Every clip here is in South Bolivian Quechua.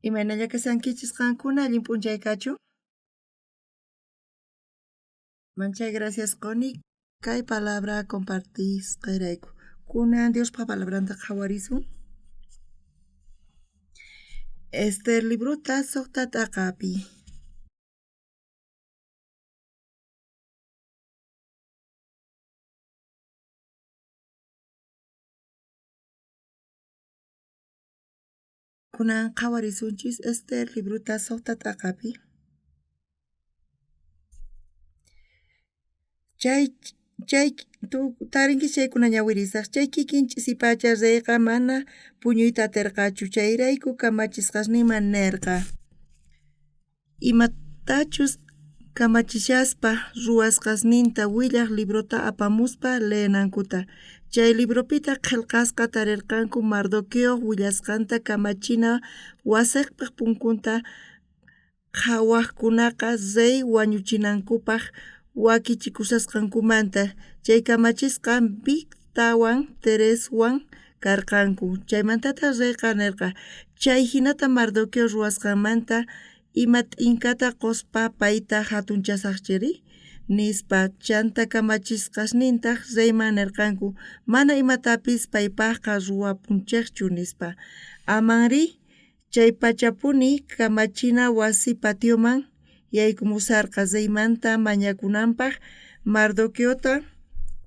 Imaynalla kashankichis qankuna allin p'unchay kachun. Manchay gracias qoni kay palabra compartisqayrayku. Kunan Diospa palabranta qhawarisun. Ester librota suqta t'aqapi. Kunan qhawarisunchis Ester librota suqta t'aqapi. Chay chay tarinki chaykuna ñawirisaq chay kikin ch'isipacha reyqa mana puñuyta aterqachu chayrayku kamachisqasninman nerqa imatachus kamachishaspa ruwasqasninta willaj librota apamuspa leenankuta. Chay libropitaq qhelqasqa tarerqanku Mardoqueoj willasqanta kamachina wasejpaj punkunta qhawajkunaqa rey wañuchinankupaj wakichikushasqankumanta. Chay kamachisqa Bigtawan Tereswan karqanku. Chaymantataj reyqa nerqa chay jinata Mardoqueo ruwasqanmanta ima t'inkata qospa payta jatunchasajchiri nispa. Chanta kamachisqasnintaj reyman nerqanku mana imatapis paypajqa ruwapunchejchu nispa. Amanrí chay pachapuni kamachina wasi patioman yaykumusarqa reymanta mañakunanpaj Mardoqueota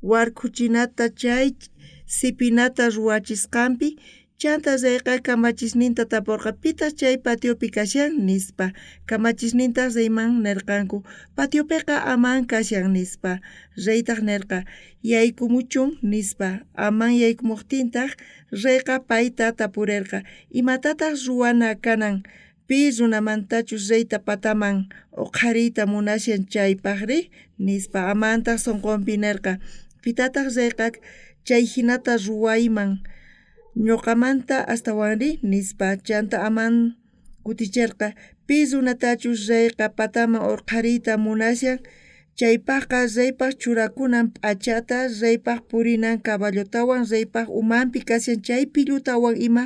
warkhuchinata chay sipinata ruwachisqanpi. Chanta reyqa kamachisninta taporqa pitaj chay patiopi kashan nispa. Kamachisnintaj reyman nerqanku patiopeqa Amán kashan nispa. Reytaj nerqa yaykumuchun nispa. Amán yaykumojtintaj reyqa payta tapurerqa imatataj ruwana kanan pi runamantachus reyta pataman oqhariyta munashan chaypajri nispa. Amantaj sonqonpi nerqa pitataj reyqa chay jinata ruwayman ñuqamanta astawanri nispa. Chanta Amán kuticherqa pi runatachus reyqa pataman urqhariyta munashan chaypajqa reypaj churakunan p'achata reypaj purinan caballotawan reypaj umanpi kashan chay pillutawan ima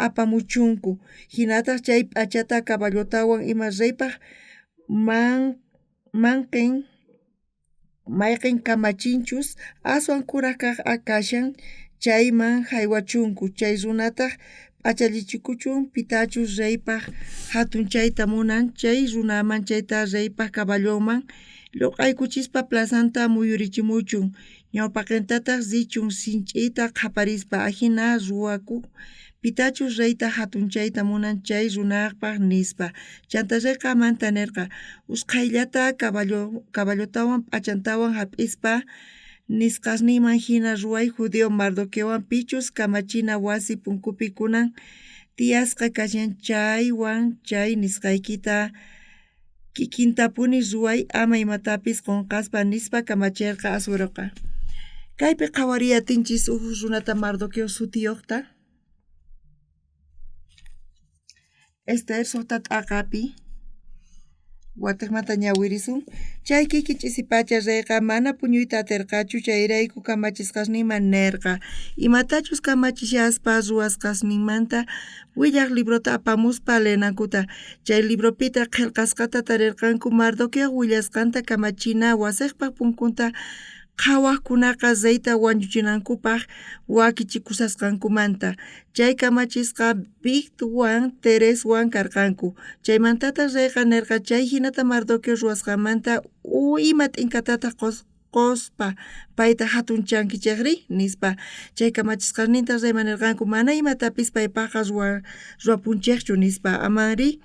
apamuchunku. Jinataj chay p'achata caballotawan ima reypaj manqin mayqin kamachinchus aswan kuraj kaj kashan chayman jaywachunku. Chay runataj p'achallichikuchun pitachus reypaj jatunchayta munan chay runaman chayta reypaj caballonman lluq'aykuchispa plazanta muyurichimuchun ñawpaqentataj richun sinch'ita qhaparispa ajina ruwaku pitachus reyta jatunchayta munan chay runapaj nispa. Chanta reyqa Amanta nerqa usqhayllata caballotawan p'achantawan jap'ispa nisqasninman jina ruway judío Mardoqueowan pichus kamachina wasi punkupi kunan tiyasqa kashan chaywan chay nisqaykita kikintapuni ruway ama imatapis qonqaspa nispa kamacherqa Asueroqa. Kaypi qhawariy atinchis uj runata Mardoqueo sutiyojta. Ester suqta t'aqapi watejmanta ñawirisun. Chay kikin ch'isipacha reyqa mana puñuyta aterqachu chayrayku kamachisqasninman nerqa imatachus kamachishaspa ruwasqasninmanta willaj librota apamuspa leenankuta. Chay libropitaq qhelqasqata tarerqanku Mardoqueoj willasqanta kamachina wasejpaj punkunta qhawajkunaqa reyta wañuchinankupaj wakichikushasqankumanta. Chay kamachisqa Bigwan Tereswan karqanku. Chaymantataj reyqa nerqa chay jinata Mardoqueo ruwasqanmanta ima t'inkatataj qospa payta jatunchankichejri nispa. Chay kamachisqasnintaj reyman nerqanku mana imatapis paypajqa ruwapunchejchu nispa. Amanrí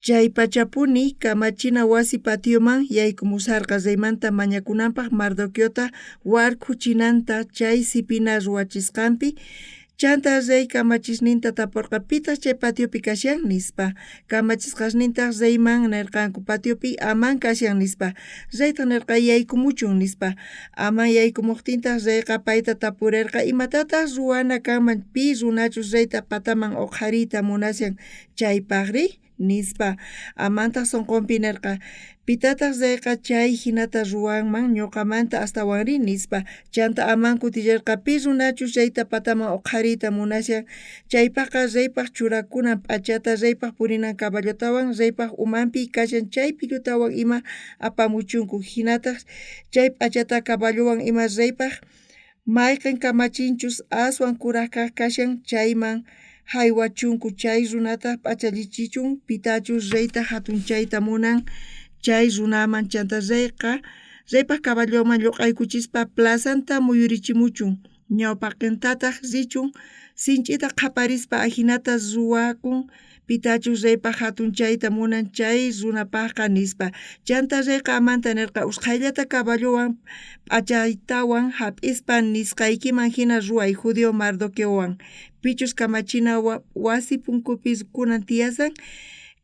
chay pachapuni kamachina wasi patioman yaykumusarqa reymanta mañakunanpaj Mardoqueota warkhuchinanta chay sipina ruwachisqanpi. Chanta rey kamachisninta taporqa pitaj chay patiopi kashan nispa. Kamachisqasnintaj reyman nerqanku patiopi Amán kashan nispa. Reytaj nerqa yaykumuchun nispa. Amán yaykumojtintaj reyqa payta tapurerqa imatataj ruwana kanman pi runachus reyta pataman oqhariyta munashan chaypajri Nispa. Amantaj sonqonpi nerqa, Pitataj reyqa chay jinata ruwanman ñoqamanta astawanri? nispa. Chanta Amán kutillerqa, Pi runachus reyta pataman oqhariyta munashan, chaypajqa reypaj churakunan p'achata, reypaj purinan caballotawan, reypaj umanpi kashan chay pillutawan ima apamuchunku. Jinataj chay p'achata caballowan ima reypaj mayqen kamachinchus aswan kuraj kaj kashan chayman jaywachunku. Chay runataj p'achallichichun pitachus reyta jatunchayta munan chay runaman. Chanta reyqa reypaj caballoman lloq'aykuchispa plazanta muyurichimuchun, ñawpaqentataj richun sinch'ita qhaparispa ajinata ruwakun pitachus reypaj jatunchayta munan chay runapajqa, nispa. Chanta reyqa Amanta nerqa, Usqhayllata caballowan p'achaytawan jap'ispa nisqaykiman jina ruway judío Mardoqueowan, pichus kamachina wasi punkupi kunan tiyashan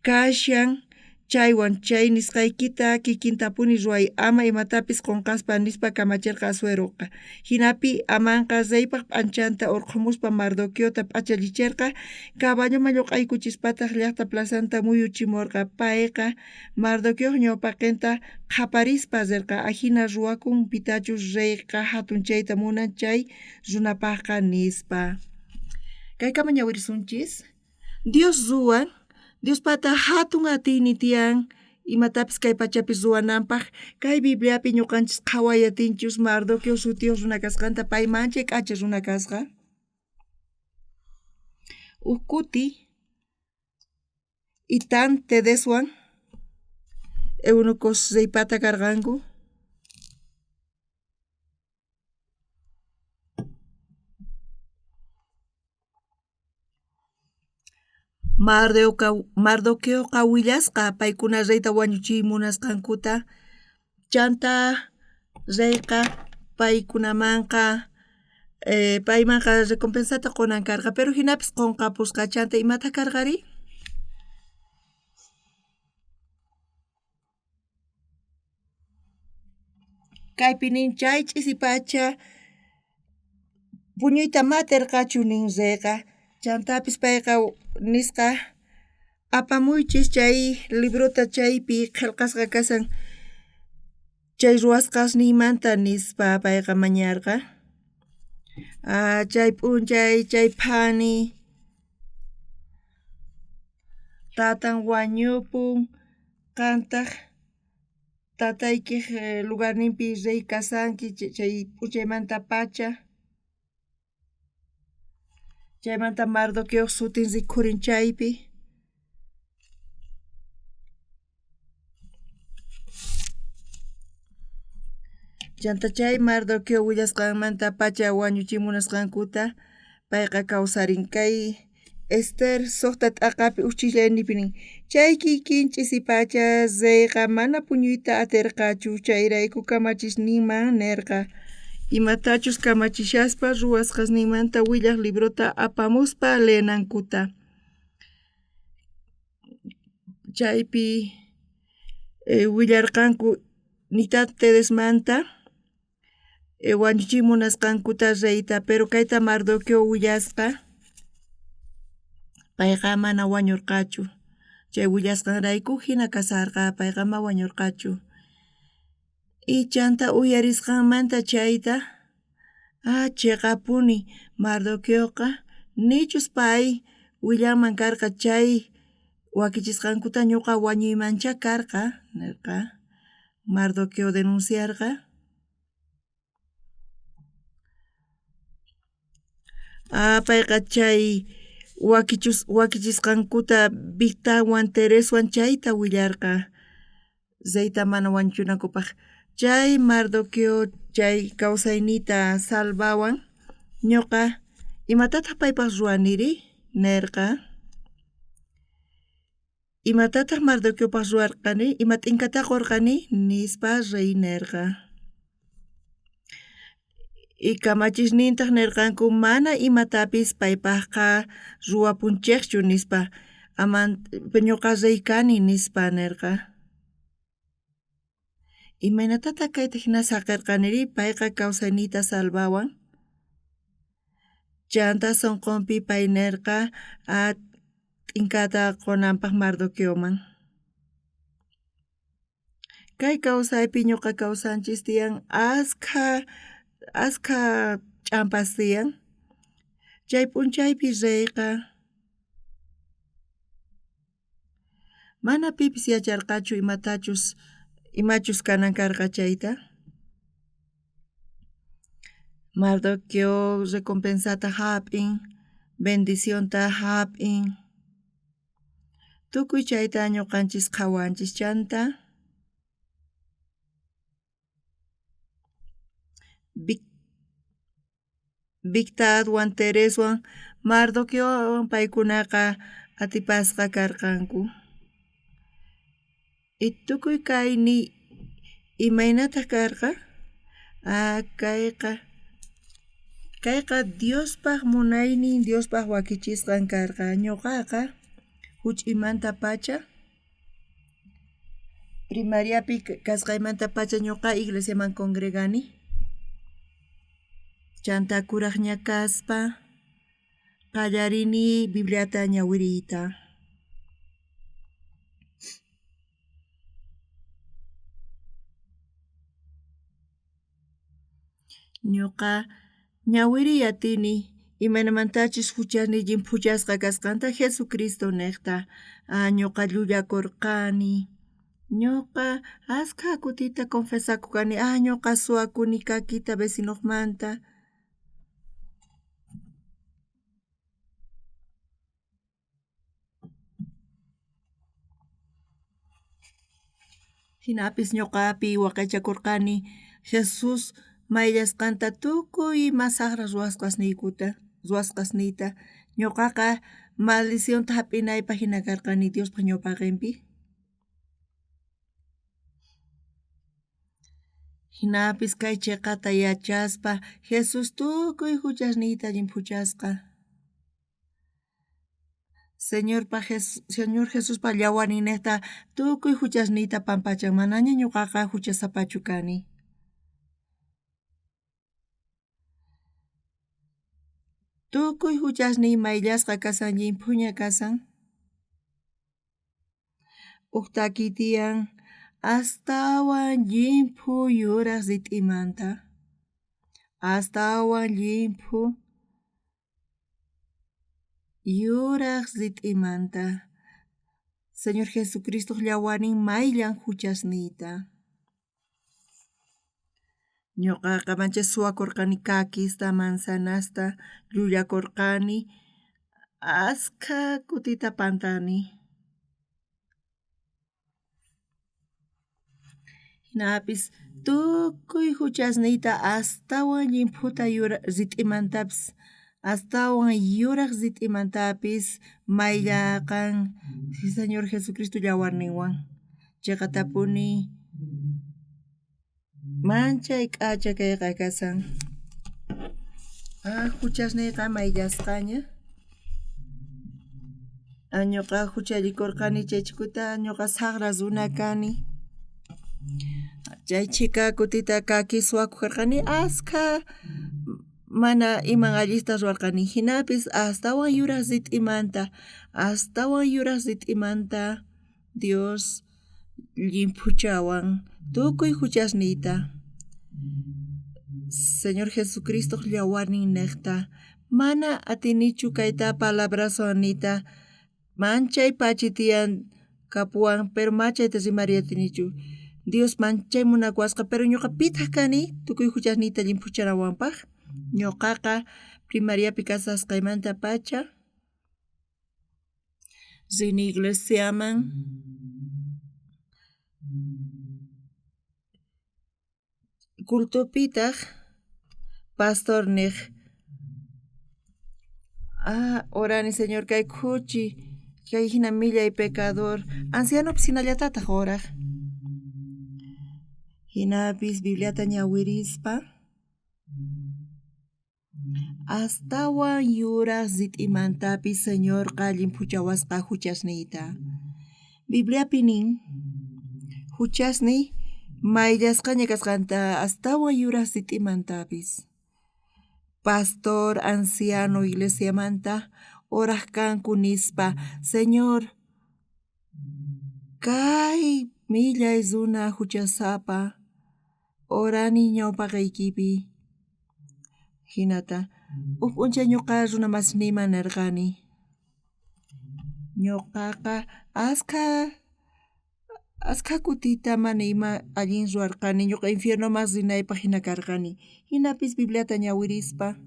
kashan chaywan. Chay nisqaykita kikintapuni ruway, ama imatapis qonqaspa, nispa kamacherqa Asueroqa. Jinapi Amanqa reypaj p'anchanta orqhomuspa Mardoqueota p'achallicherqa, caballoman lloq'aykuchispataj llajta plazanta muyuchimorqa. Payqa Mardoqueoj ñawpaqenta qhaparispa rerqa, Ajina ruwakun pitachus reyqa jatunchayta munan chay runapajqa, nispa. Kaykama ñawirisunchis. Dios ruwan, Diospata jatun atiynin tiyan imatapis kay pachapi ruwananpaj. Kay Bibliapi ñoqanchis qhaway atinchus Mardoqueo sutiyoj runa kasqanta, pay manchay k'acha runa kasqa. Uj kuti Itán Tedeswan eunucos reypata karqanku. Mardoqueoqa willasqa paykuna reyta wañuchiy munasqankuta, chantá reyqa paykunamanqa paymanqa recompensata qonan karqa, pero jinapis qonqapusqa. Chanta imataj karqarí? Kaypi nin chay ch'isipacha puñuyta ma aterqachu nin reyqa. Chantapis payqa nisqa apamuychis chay librota chaypi qhelqasqa kashan chay ruwasqasniymanta nispa payqa mañarqa. Chay p'unchay chay phani tatan wañupun, qantaj tataykej lugarninpi rey kashanki chay p'unchaymantapacha. Chaymanta Mardoqueoj sutin rikhurin chaypi. Chanta chay Mardoqueo willasqanmantapacha wañuchimunasqankuta payqa kawsarin. Kay Ester sojta t'aqapi uj ch'islayninpi nin, Chay kikin ch'isipacha reyqa mana puñuyta aterqachu, chayrayku kamachisninman nerqa, imatachus kamachishaspa ruwasqasninmanta willaj librota apamuspa leenankuta. Chaypi willarqanku Nitad Tedesmanta wañuchiy munasqankuta reyta, pero kayta Mardoqueo willasqa, payqa mana wañorqachu. Chay willasqanrayku jina kasharqa, payqa ma wañorqachu. Y chanta uyarisqanmanta chayta, ah cheqapuni Mardoqueoqa nichus pay willanman karqa chay wakichisqankuta ñoqa wañuymanchá karqa, nerqa. Mardoqueo denunciarqa. Ah, payqa chay wakichisqankuta Bigtanwan Tereswan chayta willarqa reyta mana wañuchinankupaj. Chay Mardoqueo chay kawsayniyta salvawan, ñoqa imatataj paypaj ruwaniri? Nerqa. Imatataj Mardoqueopaj ruwarqani? Ima t'inkata qorqani? Nispa rey nerqa. Y kamachisnintaj nerqanku mana imatapis paypajqa ruwapunchejchu nispa. Aman ñoqa rey kani nispa nerqa. Imaynatataj kayta jina saqerqaniri? Payqa kawsayniyta salvawan. Chanta sonqonpi pay nerqa, t'inkata qonanpaj Mardoqueoman. Kay kawsaypi ñuqa kawsanchis tiyan askha askha ch'ampas tiyan. Chay p'unchaypi reyqa mana pipis yacharqachu imatachus imachus kanan karqa chayta. Mardoqueo recompensata jap'in, bendicionta jap'in. Tukuy chayta ñuqanchis qhawanchis chanta Bigtanwan Tereswan Mardoqueowan paykunaqa atipasqa karqanku. Y tukuy kayni imaynataq karqa? Ah, kayqa kayqa Diospaq munaynin Diospaq wakichisqan karqa. Ñuqaqa huch'uymantapacha primariapi kasqaymantapacha ñuqa iglesiaman congregani. Chanta kuraqña kaspa qallarini Bibliata ñawiriyta. Ñuqa ñawiriy atini imaynamantachus huchasniy llimphuchasqa kasqanta Jesucristo niqta. Ah, ñuqa llullakurqani, ñuqa askha kutita confesakuq kani, ah, ñuqa suwakuni kakita vecinoqmanta. Jinapis ñuqapi waqaychakurqani Jesús mayllasqanta tukuy ima saqra ruwasqasniykuta ruwasqasniyta. Ñuqaqa maldicionta hap'inaypaq hina karqani Diospaq ñawpaqinpi. Jinapis kay chiqata yachaspa Jesús tukuy huchasniyta llimphuchasqa. Señorpa Señor Jesuspa llawarninnejta tukuy huchasniyta pampachan manaña ñuqaqa huchasapachu kani. Tukuy huchasniy mayllasqa kashan llimphuña kashan. Uj takiy tiyan astawan llimphu yuraj rit'imanta. Astawan llimphu yuraj rit'imanta. Señor Jesucristoj llawarnin mayllan huchasniyta. Ñuqaqa manchay suwakurqani kakista, manzanasta, llullakurqani, askha kutita pantani. Jinapis tukuy huchasniyta astawan llimphuta rit'imantapis astawan yuraj rit'imantapis mayllarqan Señor Jesucristo llawarninwan. Chiqatapuni manchay k'acha kayqa kashan. Ah, huchasniyqa mayllasqaña. Ñuqa huchallikurqani chay chhikuta ñuqa saqra runa kani. Chay chhika kutita kaki suwakuq karqani askha mana iman allista ruwarqani jinapis astawan yuraj rit'imanta astawan yuraj rit'imanta Dios llimphuchawan tukuy huchasniyta. Señor Jesucristoj llawarnin niqta mana atinichu kayta palabraswan niyta manchay pachi tiyan kapuwan pero mana chayta rimariy atinichu. Dios manchay munakuwasqa pero ñuqa pitaq kani tukuy huchasniyta llimphuchanawanpaq. Ñuqaqa primariapi kasasqaymantapacha rini iglesiaman cultopitaq pastor niq ah, orani Señor kay khuchi kay hina millay pecador ancianopis hinallatataq oraq. Jinapis Bibliata ñawirispa astawan yuraj rit'imantapis Señorqa llimphuchawasqa huchasniyta. Bibliapi nin huchasniy mayllasqaña kasqanta astawan yuraj rit'imantapis. Pastor, anciano iglesiamanta Oraj kanku nispa, Señor, kay millay runa juchasapa, orani ñawpaqeykipi. Jinata, uj p'unchay ñuqa runa masniyman nerqani, ñuqaqa askha askha kutita mana ima allin ruwarqani, ñuqa infiernoman rinaypaj jina karqani, jinapis Bibliata ñawirispa.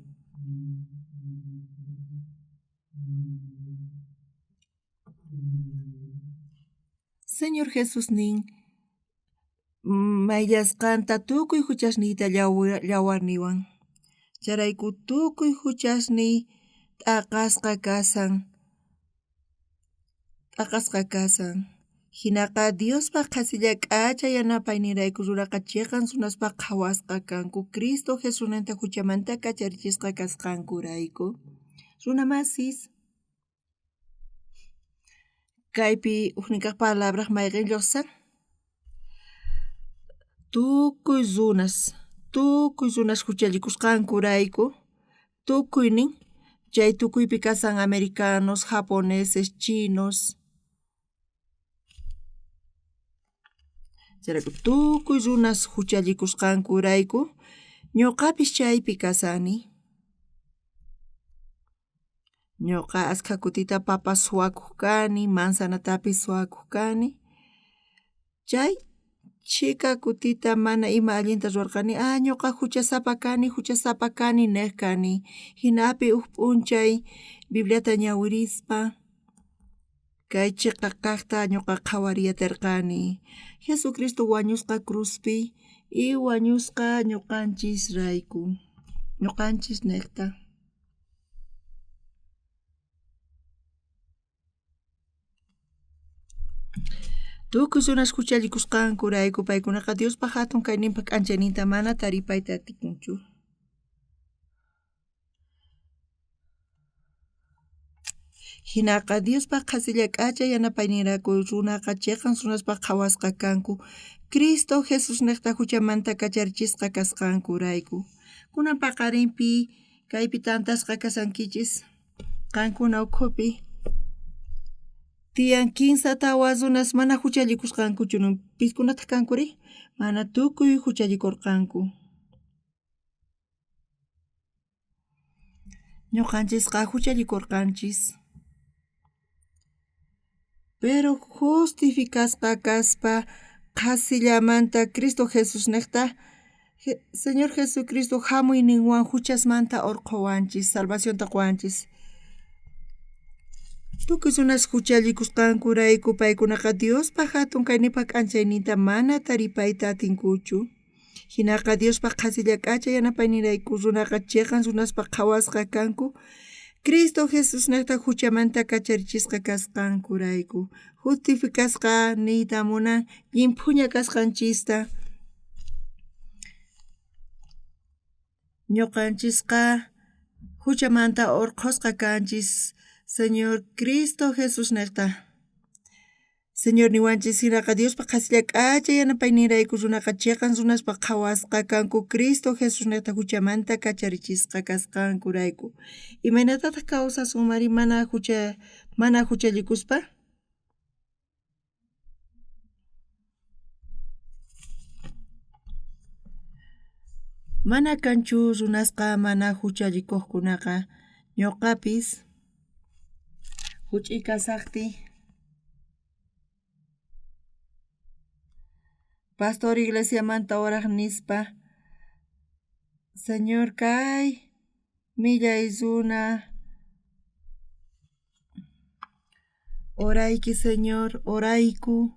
Señor Jesús nin mayllasqanta tukuy juchasniyta llawarniwan. Chayrayku tukuy juchasniy t'aqasqa kasan, t'aqasqa kasan. Jinaqa Diospaj qhasilla k'acha yanapayninrayku runaqa cheqan runaspaj qhawasqa kanku Cristo Jesusninta juchamanta kacharichisqa kasqankurayku. Runa masis, kaypi ujnin kaj palabraj mayqen llojsan? Tukuy runas, tukuy runas juchallikusqankurayku, tukuynin chay tukuypi kasan americanos, japoneses, chinos. Chayrayku tukuy runas juchallikusqankurayku ñuqapis chaypi kasani. Ñuqa askha kutita papa suwakuq kani, manzanatapis suwakuq kani. Chay chhika kutita mana ima allinta ruwarqani, ah ñuqa juchasapa kani, juchasapa kani nej kani. Jinapi uj p'unchay Bibliata ñawirispa kay chiqa kaqta ñuqa qhawariyaterqani. Jesucristo wañusqa cruzpi y wañusqa ñuqanchisrayku, ñuqanchis nejta. Tukuy runas juchallikusqankurayku paykunaqa Diospa jatun kayninpa k'anchayninta mana taripayta atikunchu. Jinaqa Diospa qhasilla k'acha yanapayninrayku runaqa cheqan runaspaj qhawasqa kanku Cristo Jesusnejta juchamanta kacharichisqa kasqankurayku. Kunan paqarinpi kaypi tantasqa kashankichis qankuna ukhupi tiyan kinsa tawa runas mana juchallikusqankuchu, piskunataj kankuri? Mana tukuy juchallikorqanku. Ñuqanchisqa juchallikorqanchis. Pero justificasqa kaspa qhasillamanta Cristo Jesusnejta Señor Jesucristo jamuyninwan juchasmanta orqhowanchis, salvacionta qowanchis. Tukuy runas juchallikusqankurayku paykunaqa Diospa jatun kayninpa k'anchayninta mana taripayta atinkuchu. Jinaqa Diospa qhasilla k'acha yanapayninrayku runaqa cheqan runaspaj qhawasqa kanku Cristo Jesusnejta juchamanta kacharichisqa kasqankurayku. Justificasqa niyta munan llimphuña kasqanchista. Ñuqanchisqa juchamanta orqhosqa kanchis Señor Cristo Jesusnejta. Señor niwanchis jinaqa Diospa qhasilla k'acha yanapayninrayku runaqa cheqan runaspaj qhawasqa kanku Cristo Jesusnejta juchamanta kacharichisqa kasqankurayku. Imaynatataj kawsasunmari mana jucha mana juchallikuspa? Mana kanchu runasqa mana juchallikojkunaqa ñuqapis juch'iy kasajtiy pastor iglesiamanta oraj nispa Señor kay millay runa orayki Señor orayku.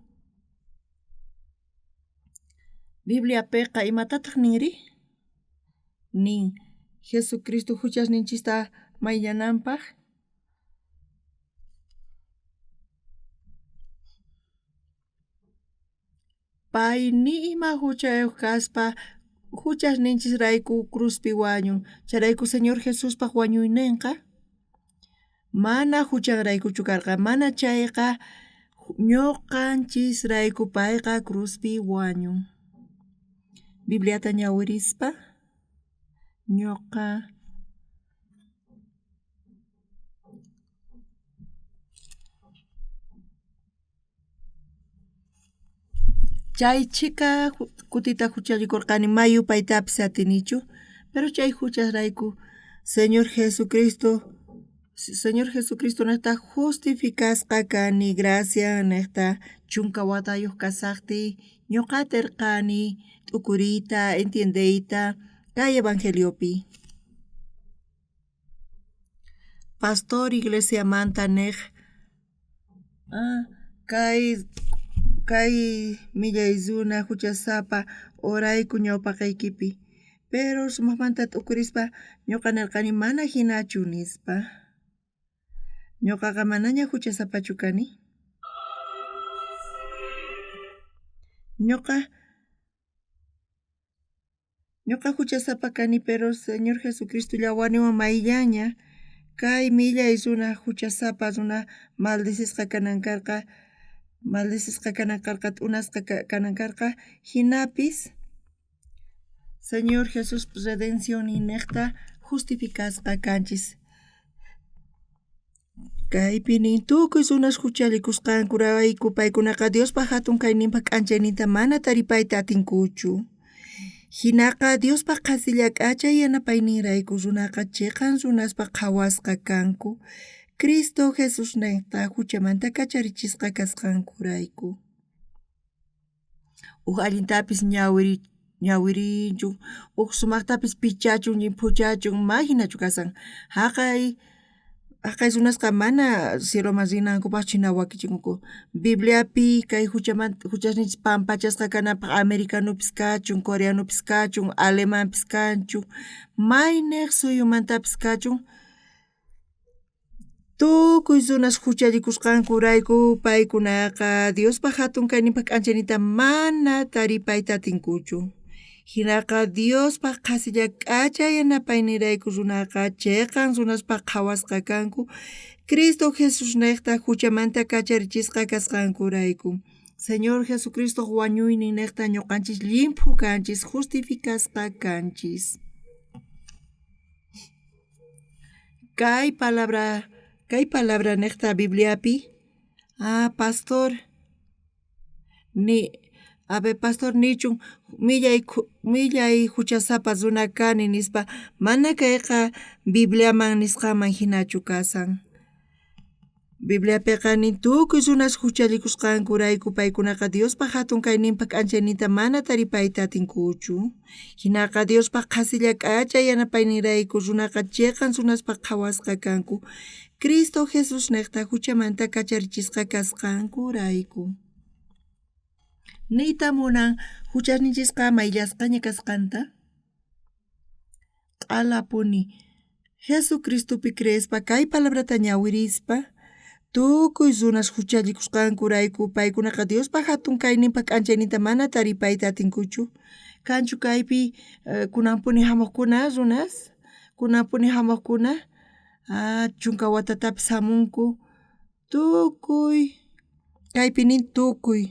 Bibliapeqa imatataj ninri? Nin Jesucristo juchasninchista mayllananpaj. Pay ni ima juchayoj kaspa juchasninchisrayku cruzpi wañun. Chayrayku Señor Jesuspaj wañuynenqa mana juchanraykuchu karqa, mana chayqa ñuqanchisrayku payqa cruzpi wañun. Bibliata ñawirispa ñuqa Chay chhika kutita juchallikorqani may yupaytapis atinichu, pero chay juchasrayku Señor Jesucristo Señor Jesucristo nejta justificasqa kani gracia nejta chunka watayoj kasajtiy ñoqa aterqani t'ukuriyta entiendeyta kay evangeliopi. Pastor iglesiamanta nej kay kay millay runa juchasapa orayku ñawpaqeykipi pero sumajmanta t'ukurispa ñoqa nerqani mana jinachu nispa. Ñoqaqa manaña juchasapachu kani. Ñoqa Ñoqa juchasapa kani pero Señor Jesucristo llawarninwan mayllaña kay millay runa juchasapa runa maldecisqa kanan karqa maldecisqa kanan karqa t'unasqa kanan karqa jinapis Señor Jesús redencionninnejta justificasqa kanchis. Kaypi nin tukuy runas juchallikusqankurayku paykunaqa Diospa jatun kayninpa k'anchayninta mana taripayta atinkuchu. Jinaqa Diospa qhasilla k'acha yanapayninrayku runaqa cheqan runaspa qhawasqa kanku, Cristo Jesusnejta juchamanta kacharichisqa kasqankurayku. Uj allintapis ñawiri ñawirinchun uj sumajtapis pichachun llimphuchachun ma jinachu kasan jaqay jaqay runasqa mana cieloman rinankupajchu jina wakichikunku Bibliapi kay juchamanta juchasninchis pampachasqa kananpaj americanopis kachun coreanopis kachun alemanpis kachun maynej suyumantapis kachun Tukuy runas juchallikusqankurayku paykunaqa Diospa jatun kayninpa k'anchayninta mana taripayta atinkuchu. Jinaqa Diospa qhasilla k'acha yanapaynirayku runaqa cheqan runaspaj qhawasqa kanku Cristo Jesusnejta juchamanta kacharichisqa kasqankurayku. Señor Jesucristoj wañuyninnejta ñoqanchis llimphu kanchis, justificasqa kanchis. Kay palabra kay palabra nejta Bibliapi ah pastor ni a ver pastor nichun millay millay juchasapa runa kani nispa mana kayqa Bibliaman nisqanman jinachu kasan. Bibliapeqa nin tukuy runas juchallikusqankurayku paykunaqa Diospa jatun kayninpa k'anchayninta mana taripayta atinkuchu. Jinaqa Diospa qhasilla k'acha yanapayninrayku runaqa cheqan runaspaj qhawasqa kanku, Cristo Jesusnejta juchamanta kacharichisqa kasqankurayku. Niyta munan juchasninchisqa mayllasqaña kasqanta. Q'alapuni. Jesucristopi creespa kay palabrata ñawirispa, tukuy runas juchallikusqankurayku paykunaqa Diospa jatun kayninpa k'anchayninta mana taripayta atinkuchu. Kanchu kaypi kunanpuni jamojkuna runas? Kunanpuni jamojkuna chunka watatapis jamunku. Tukuy kaypi nin tukuy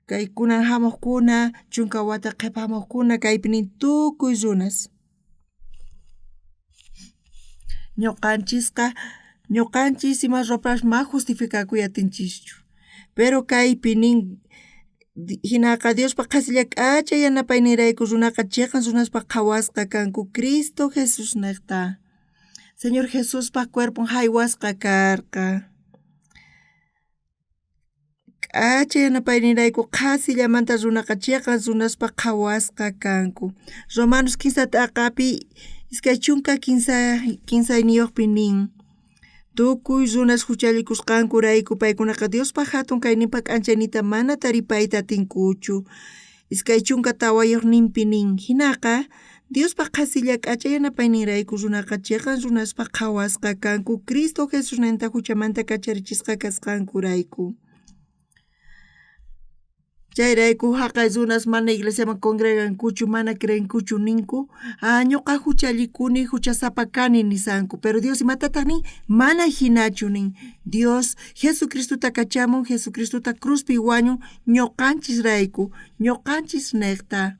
kay kunan jamojkuna chunka wata qhepa jamojkuna kaypi nin tukuy runas. Ñoqanchisqa ñoqanchis ima ropas ma justificakuy atinchischu pero kaypi nin jinaqa Diospa qhasilla k'acha yanapayninrayku runaqa cheqan runaspaj qhawasqa kanku Cristo Jesusnejta. Señor Jesuspa cuerpon jaywasqa karqa. K'acha yanapayninrayku qhasillamanta runaqa cheqan runaspa qhawasqa kanku. Romanos kinsa t'aqapi 20 kinsayniyojpi nin, Tukuy runas juchallikusqankurayku paykunaqa Diospa jatun kayninpa k'anchayninta mana taripayta atinkuchu. 24ninpi nin, Jinaqa Diospa qhasilla k'acha yanapayninrayku runaqa cheqan runaspa qhawasqa kanku Cristo Jesusninta juchamanta kacharichisqa kasqankurayku. Chayrayku jaqay runas mana iglesiaman congregankuchu, mana creenkuchu ninku, ah, ñoqa juchallikuni, juchasapa kani nisanku. Pero Dios imatataj nin? Mana jinachu nin. Dios Jesucristota kachamun, Jesucristota cruzpi wañun ñoqanchisrayku, ñoqanchis nejta.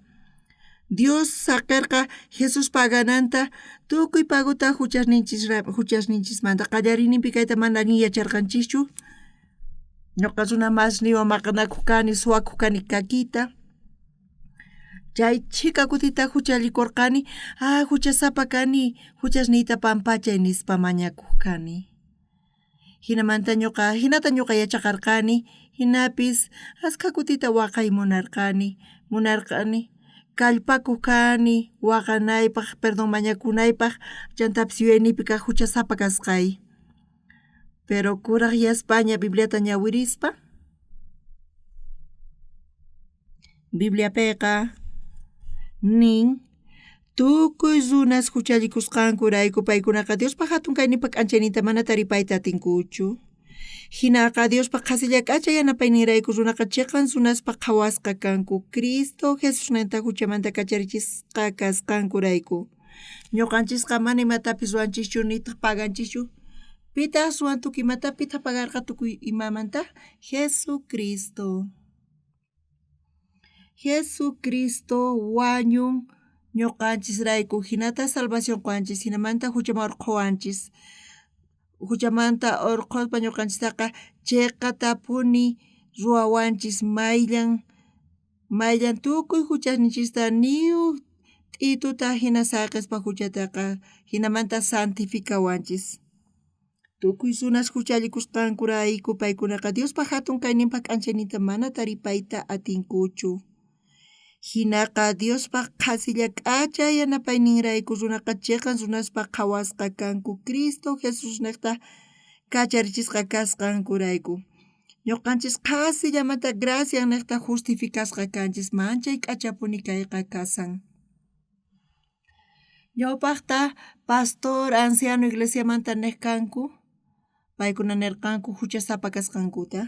Dios saqerqa Jesús pagananta tukuy pagota juchasninchismanta. Qallariyninpi kayta mana allin yacharqanchischu. Ñoqa runa masniwan maqanakuj kani, suwakuj kani kakita. Chay chhika kutita juchallikorqani, ah, juchasapa kani, juchasniyta pampachay nispa mañakuj kani. Jinamanta ñoqa, jinata ñoqa yachaqarqani, jinapis askha kutita waqay munarqani, munarqani, kallpakuj kani waqanaypaj, perdón mañakunaypaj, chantapis yuyayniypi kaj juchasapa kasqay. Pero kuraj yaspaña Bibliata ñawirispa, Bibliapeqa nin tukuy runas juchallikusqankurayku paykunaqa Diospa jatun kayninpa k'anchayninta mana taripayta atinkuchu. Jinaqa Diospa qhasilla k'acha yanapayninrayku runaqa cheqan runaspa qhawasqa kanku Cristo Jesusninta juchamanta kacharichisqa kasqankurayku. Ñuqanchisqa mana imatapis ruwanchischu nitaq paganchischu. Pitaq ruwan tukuy imata, pitaq pagarqa tukuy imamanta? Jesucristo. Jesucristo wañun ñuqanchisrayku, jinata salvación qowanchis, jinamanta juchaman urqhuwanchis. Juchamanta urqhuspa ñuqanchistaqa cheqatapuni ruwawanchis mayllan mayllan tukuy juchasninchista niuj t'ituta jina saqespa juchataqa jinamanta santificawanchis. Tukuy runas juchallikusqankurayku paykunaqa Diospa jatun kayninpa k'anchayninta mana taripayta atinkuchu. Jinaqa Diospa qhasilla k'acha yanapayninrayku runaqa cheqan runaspa qhawasqa kanku Cristo Jesusnejta kacharichisqa kasqankurayku. Ñuqanchis qhasillamanta graciannejta justificasqa kanchis, manchay k'achapuni kayqa kasan. Ñawpajta pastor, anciano iglesiamanta nej kanku, paykuna nerqanku juchasapa kasqankuta.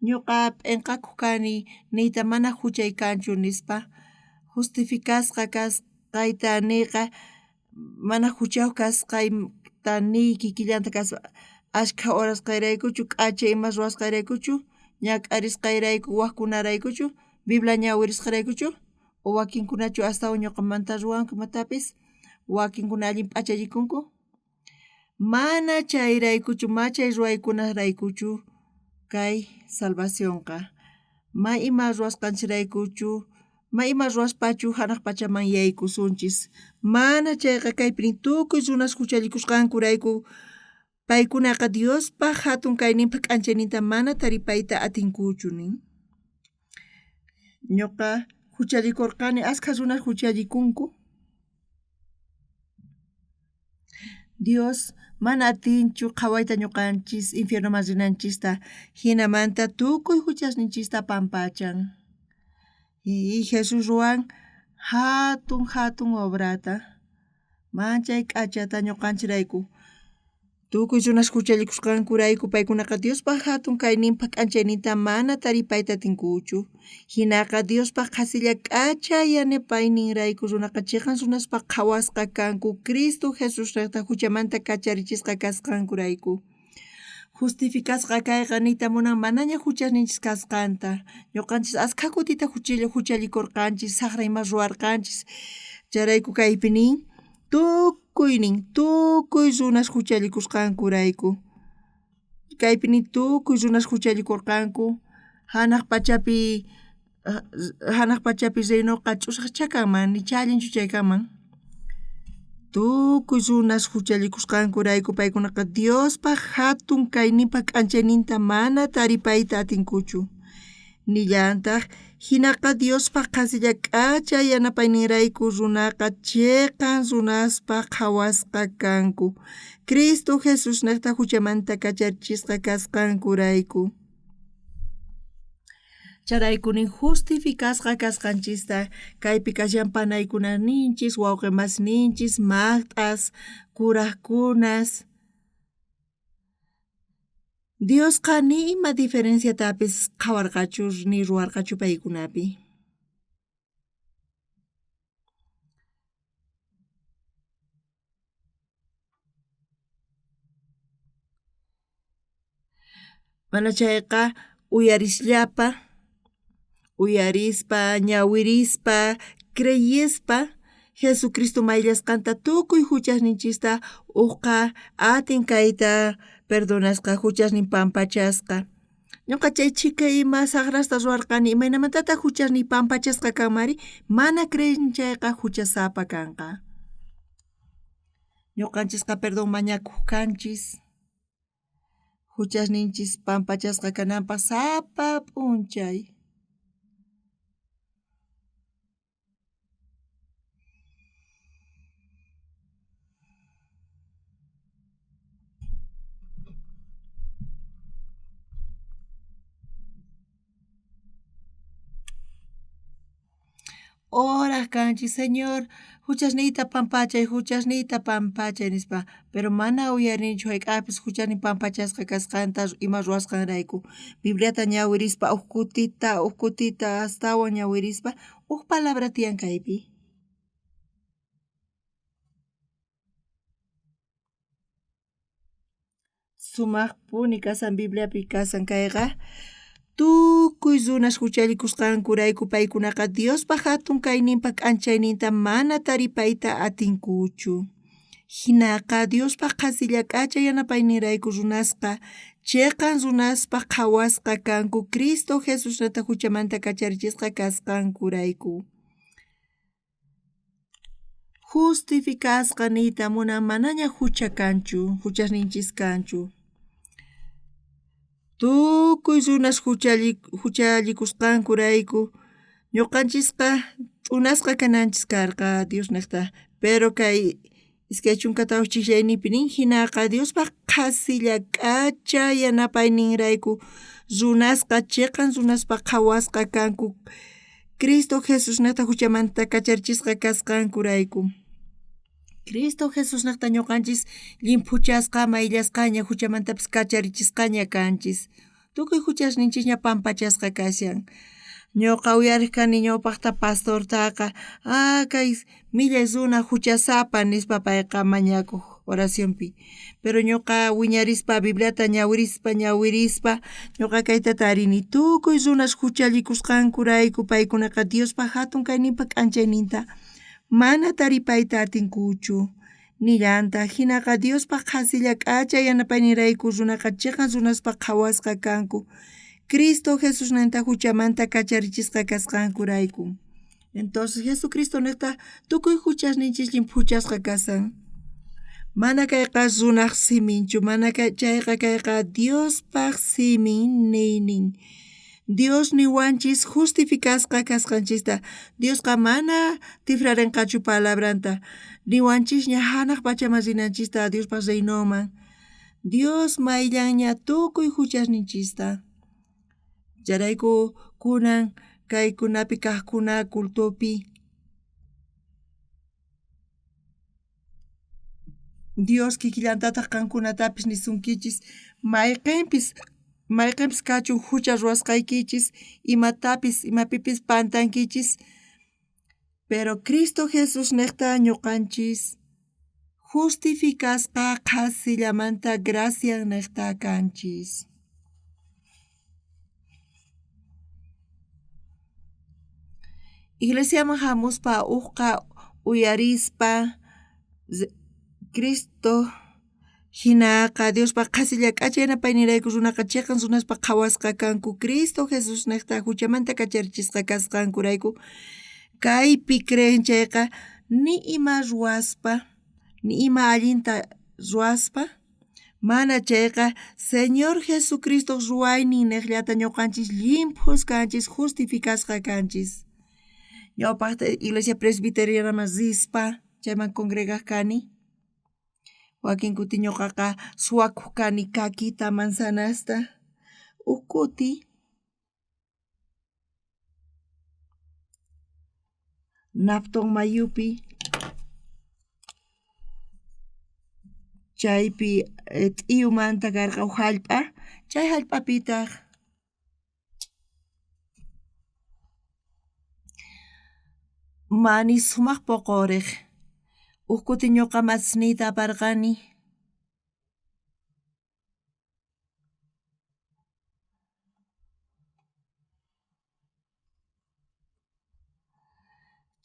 Ñuqa p'enqakuj kani niyta mana juchay kanchu nispa, justificasqa kasqayta niyqa mana juchayuq kasqayta niy kikillanta kaspa ashkha orasqayraykuchu, k'acha imas ruwasqayraykuchu, ñak'arisqayrayku wajkunaraykuchu, Biblia ñawirisqayraykuchu, o wakinkunachu astawan ñuqamanta ruwanku imatapis, wakinkuna allin p'achallikunku. Mana chayraykuchu, ma chay ruwaykunaraykuchu kay salvacionqa. Ma ima ruwasqanchiraykuchu, ma ima ruwaspachu janaj pachaman yaykusunchis. Mana chayqa kaypi tukuy runas juchallikusqankurayku paykunaqa Diospa jatun kayninpa k'anchayninta mana taripayta atinkuchu nin. Ñuqa juchallikurqani, askha runas juchallikunku. Dios mana atinchu qhawayta ñuqanchis infiernoman rinanchista, jinamanta tukuy juchasninchista pampachan. Y Jesús ruwan jatun jatun obrata, manchay k'achata ñuqanchirayku. Tukuy runas juchallikusqankurayku paykunaqa Diospa jatun kayninpa k'anchayninta mana taripayta atinkuchu. Jinaqa Diospa qhasilla k'acha yanapayninrayku runaqa cheqan runaspa qhawasqa kanku Cristo Jesusrejta juchamanta kacharichisqa kasqankurayku. Justificasqa kayqa niyta munan manaña juchasninchis kasqanta. Ñuqanchis askha kutita juchallikurqanchis, saqra imas ruwarqanchis. Chayrayku kaypi nin, tukuynin, tukuy runas juchallikusqankurayku. Kaypi nin tukuy runas juchallikurqanku, janaj pachapi janaj pachapi reinoqa ch'usaqchá kanman, nichá allinchu chay kanman. Tukuy runas juchallikusqankurayku paykunaqa Diospa jatun kayninpa k'anchayninta mana taripayta atinkuchu. Nillantaj jinaqa Diospa qhasilla k'acha yanapayninrayku runaqa cheqan runaspa qhawasqa kanku Cristo Jesusnejta juchamanta kacharichisqa kasqankurayku. Chayrayku nin justificasqa kasqanchista kaypi kashan panaykuna ninchis, wawqe masninchis, maqt'as, kurajkunas. Diosqa ni ima diferenciatapis qhawarqachu ni ruwarqachu paykunapi. Mana chayqa uyarisllapa, uyarispa, ñawirispa, creyespa Jesucristo mayllasqanta tukuy huchasninchista uqqa atin kayta perdonasqa huchasnin pampachasqa. Ñuqa chay chhika ima saqrasta ruwarqani imaynamantataq huchasniy pampachasqa kanmari mana creen chayqa huchasapa kanqa. Ñuqanchisqa perdón mañakuq kanchis. Huchasninchis pampachasqa kananpaq sapa p'unchay. Oraj kanchis, Señor, huchasniyta pampachay, huchasniyta pampachay nispa, pero mana uyarinchu hayk'aqpis huchasnin pampachasqa kasqanta ima ruwasqanrayku. Bibliata ñawirispa huk kutita astawan ñawirispa huk palabra tiyan kaypi. Sumaqpuni kasan Bibliapi kasan kayqa tukuy runas huchallikusqankurayku paykunaqa Diospa hatun kayninpa k'anchayninta mana taripayta atinkuchu. Hinaqa Diospa qhasilla k'acha yanapayninrayku runasqa chiqan runaspaq qhawasqa kanku Cristo Jesusnata huchamanta kacharichisqa kasqankurayku. Justificasqa niyta munan manaña hucha kanchu, huchasninchis kanchu. Tukuy runas huchallikusqankurayku ñuqanchisqa t'unasqa kananchis karqa Diosniqta, pero kay 24 chiqllayninpi nin hinaqa Diospa qhasilla k'acha yanapayninrayku runasqa chiqan runaspaq qhawasqa kanku Cristo Jesusniqta huchamanta kacharichisqa kasqankurayku. Cristo Jesusniqta ñuqanchis llimphuchasqa mayllasqaña huchamantapis kacharichisqaña kanchis. Tukuy huchasninchikña pampachasqa kashan. Ñuqa uyariq kani ñawpaqta pastortaqa kay millay runa huchasapa nispa payqa mañakuq oracionpi. Pero ñuqa wiñarispa Bibliata ñawirispa ñawirispa ñuqa kayta tarini tukuy runas huchallikusqankurayku paykunaqa Diospa hatun kayninpa k'anchayninta mana taripayta atinkuchu. Nillantaq hinaqa Diospa qhasilla k'acha yanapayninrayku runaqa chiqan runaspaq qhawasqa kanku Cristo Jesusninta huchamanta kacharichisqa kasqankurayku. Entonces Jesucristo niqta tukuy huchasninchis llimphuchasqa kasan. Mana kayqa runaq siminchu, mana chayqa kayqa Diospaq simin niynin. Dios niwanchis justificasqa kasqanchista. Diosqa mana tifrarinqachu palabranta. Niwanchisña hanaq pachaman rinanchista Diospaq reinoman. Dios mayllanña tukuy huchasninchista. Chayrayku kunan kaykunapi kaqkuna cultopi Dios kikillantataq qankunatapis nisunkichis mayqinpis kachun hucha ruwasqaykichis imatapis imapipis pantankichis pero Cristo Jesús niqta ñuqanchis justificasqa qhasillamanta gracia niqta kanchis. Iglesiaman hamuspa uqqa uyarispa Cristo hinaqa Diospa qhasilla k'acha yanapayninrayku runaqa chiqan runaspaq qhawasqa kanku Cristo Jesús niqta huchamanta kacharichisqa kasqankurayku kaypi creen chayqa ni ima ruwaspa ni ima allinta ruwaspa mana chayqa Señor Jesucristo ruwaynin niqllata ñuqanchis llimphus kanchis justificasqa kanchis. Ñawpaqta iglesia presbiterianaman rispa chayman congregaq kani. Wakin kuti ñuqaqa suwakuq kani kakita manzanasta. Huk kuti Napton mayupi chaypi t'iyumanta karqa huk hallp'a chay hallp'apitaq mani sumaq puquriq. Huk kuti ñuqa masniyta aparqani.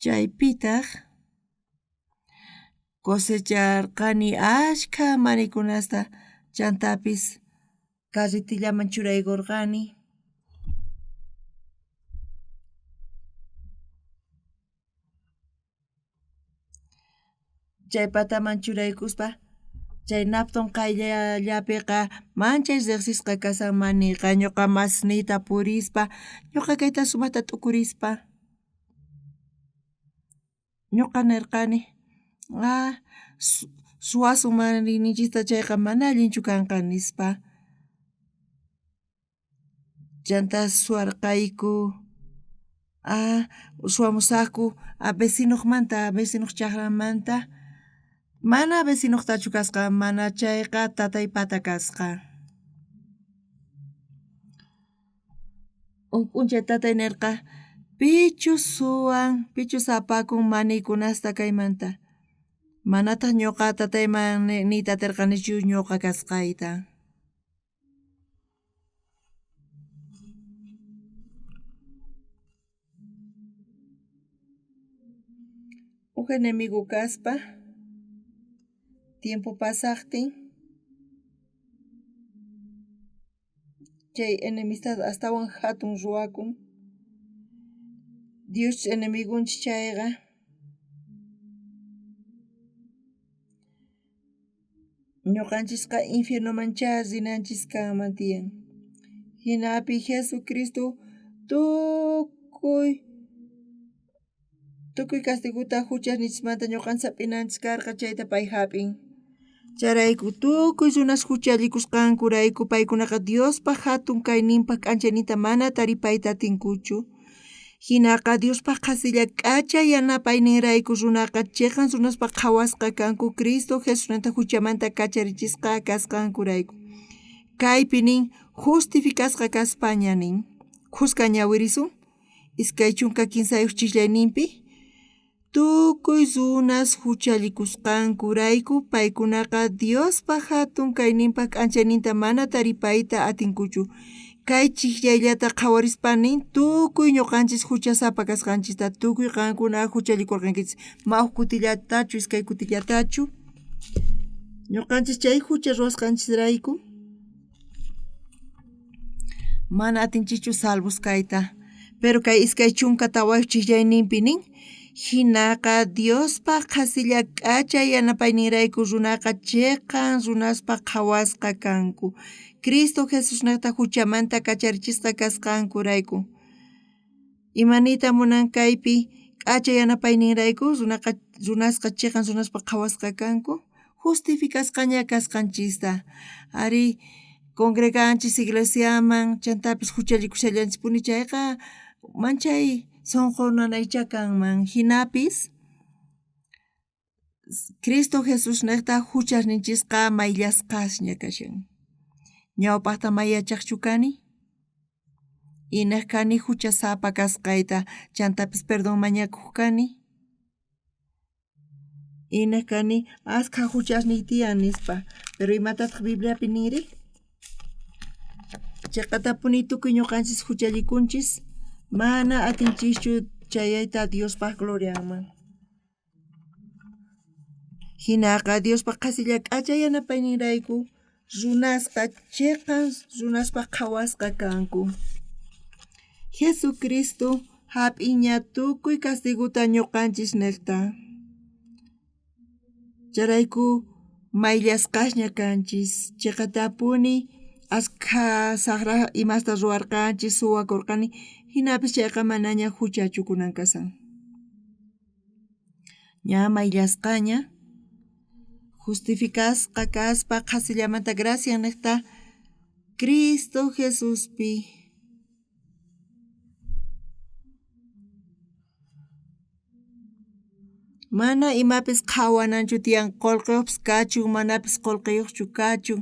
Chaypitaq Cosecharqani ashkha manikunasta chantapis carretillaman churaykorqani. Chay pataman churaykuspa chay Napton qayllallapiqa manchay rejsisqa kashan maniqa ñoqa masniyta purispa ñoqa kayta sumajta t'ukurispa ñoqa nerqani ah suwasun maniyninchista chayqa mana allinchu kanqa nispa. Chantá suwarqayku ah suwamusajku vecinojmanta vecinoj chajranmanta mana vecinojtachu kasqa mana chayqa tataypata kasqa. Uj p'unchay tatay nerqa pichus suwan pichus apakun maniykunasta kaymanta manataj ñoqa tatayman niyta aterqanichu ñoqa kasqayta. Uj enemigo kaspa tiempo pasajtin chay enemistad astawan jatun ruwakun. Dios enemigonchis chayqa ñoqanchisqa infiernomanchá rinanchis kanman tiyan. Jinapi Jesucristo tukuy tukuy castigota juchasnichismanta ñoqanchis hap'inanchis karqa chayta pay hap'in. Chayrayku tukuy runas juchallikusqankurayku paykunaqa Diospa jatun kayninpaj k'anchayninta mana taripayta atinkuchu. Jinaqa Diospaj qhasilla k'acha yanapayninrayku runaqa cheqan runaspaj qhawasqa kanku Cristo Jesusmanta juchamanta kacharichisqa kasqankurayku. Kaypi nin justificasqa kaspaña nin. Khuska ñawirisun 23 chisllayninpi tukuy runas juchallikusqankurayku paykunaqa Diospa jatun kayninpaj k'anchayninta mana taripayta atinkuchu. Kay chijllayllata qhawarispa nin tukuy ñoqanchis juchasapa kasqanchista tukuy qankuna juchallikorqankichis ma uj kutillatachu iskay kutillatachu ñoqanchis chay jucha ruwasqanchisrayku mana atinchischu salvos kayta. Pero kay 24 chijllayninpi nin jinaqa Diospa qhasilla k'acha yanapayninrayku runaqa cheqan runaspaj qhawasqa kanku Cristo Jesusnejta juchamanta kacharichisqa kasqankurayku. Ima niyta munan kaypi k'acha yanapayninrayku runaqa runasqa cheqan runaspaj qhawasqa kanku justificasqaña kasqanchista. Arí, congreganchis iglesiaman chantapis juchallikushallanchispuni chayqa manchay sonqo nanaychá kanman. Jinapis Cristo Jesusnejta juchasninchisqa mayllasqasña kashan. Ñawpajta may yachajchu kani inej kani juchasapa kasqayta chantapis perdón mañakoj kani. Inej kani askha juchasniy tiyan nispa. Pero imatataj Bibliapi ninri? Cheqatapuni tukuy ñoqanchis juchallikunchis mana atinchischu chayayta Diospaj glorianman. Jinaqa Diospa qhasilla k'acha yanapayninrayku runasqa cheqan runaspaj qhawasqa kanku. Jesucristo hap'iña tukuy castigota ñoqanchis nejta. Chayrayku mayllasqasña kanchis cheqatapuni askha sajra imasta ruwarqanchis suwakorqani jinapis chayqa manaña juchachu kunan kashan. Ña mayllasqaña justificasqa kaspa qhasillamanta gracia nejta Cristo Jesuspi. Mana imapis qhawananchu tiyan qolqeyojpis kachun manapis qolqeyojchu kachun.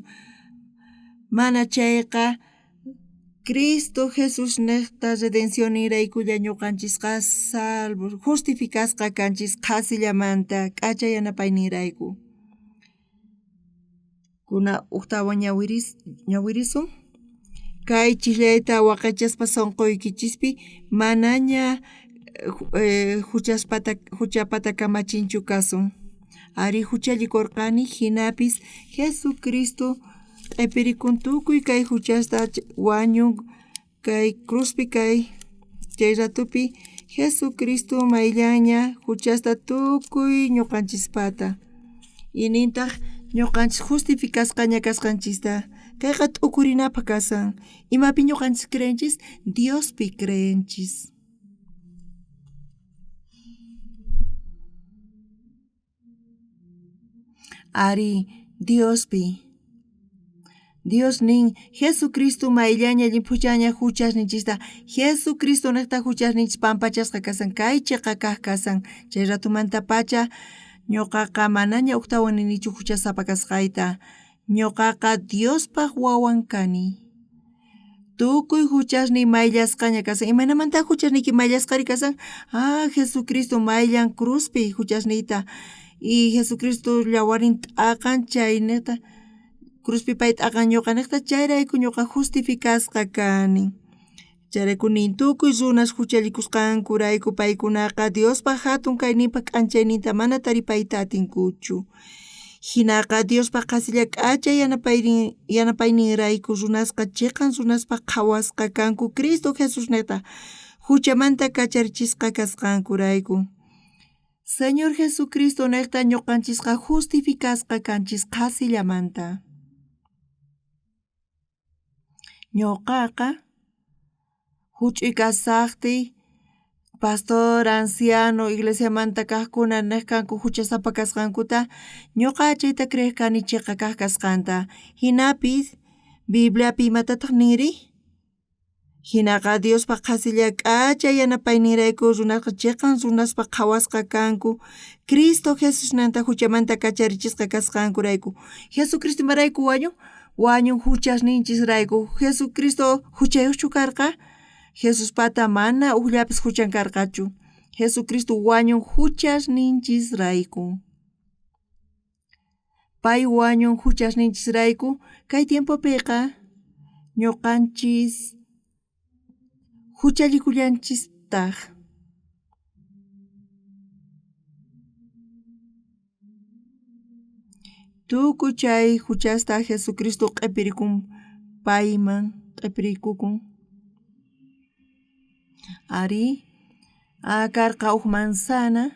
Mana chayqa Cristo Jesús nejta redencionninraykulla ñoqanchisqa salvo justificasqa kanchis qhasillamanta k'acha yanapayninrayku. Kuna ujtawan ñawirisun kay chisllayta waqaychaspa sonqoykichispi manaña juchapata kamachinchu kasun. Ari juchallikorqani, jinapis Jesucristo q'epirikun tukuy kay juchasta wañun kay cruzpi kay chay ratupi Jesucristo mayllanña juchasta tukuy ñuqanchispata. Y nintaj ñuqanchis justificasqaña kasqanchista. Kayqa t'ukurinapaj kasan. Imapi ñuqanchis creenchis? Diospi creenchis. Arí, Diospi. Dios nin, Jesucristo mayllaña llimphuchaña juchasninchista. Jesucristo nejta juchasninchis pampachasqa kasan, kay cheqa kaj kasan. Chay ratumantapacha ñuqaqa manaña ujtawan ninichu juchasapa kasqayta. Ñuqaqa Diospaj wawan kani. Tukuy juchasniy mayllasqaña kasan. Imaynamanta juchasniyki mayllasqari kasan? Ah, Jesucristo mayllan cruzpi juchasniyta. Y Jesucristo llawarin t'aqan chaynejta cruzpi pay t'aqan ñuqanejta chayrayku ñuqa justificasqa kani. Chayrayku nin tukuy runas juchallikusqankurayku paykunaqa Diospaj jatun kayninpaj k'anchayninta mana taripayta atinkuchu. Jinaqa Diospaj qhasilla k'acha yanapayninrayku runasqa cheqan runaspaj qhawasqa kanku Cristo Jesusnejta juchamanta kacharichisqa kasqankurayku. Señor Jesucristo nejta ñuqanchisqa justificasqa kanchis qhasillamanta. Ñuqaqa juch'uy kasajtiy pastor, anciano, iglesiamanta kajkuna nej kanku juchasapa kasqankuta, ñuqa chayta creej kani cheqa kaj kasqanta. Jinapis Bibliapi imatataj ninri? Jinaqa Diospaj qhasilla k'acha yanapayninrayku runaqa cheqan runaspaj qhawasqa kanku Cristo Jesusnanta juchamanta kacharichisqa kasqankurayku. Jesucristo imarayku wañun? Wañun juchasninchisrayku. Jesucristo juchayojchu karqa? Jesuspata mana ujllapis juchan karqachu. Jesucristo wañun juchasninchisrayku. Pay wañun juchasninchisrayku. Kay tiempopiqa ñuqanchis juchallikullanchistaq. Tukuy chay juchasta Jesucristo q'epirikun payman q'epirikukun. Arí, karqa uj manzana.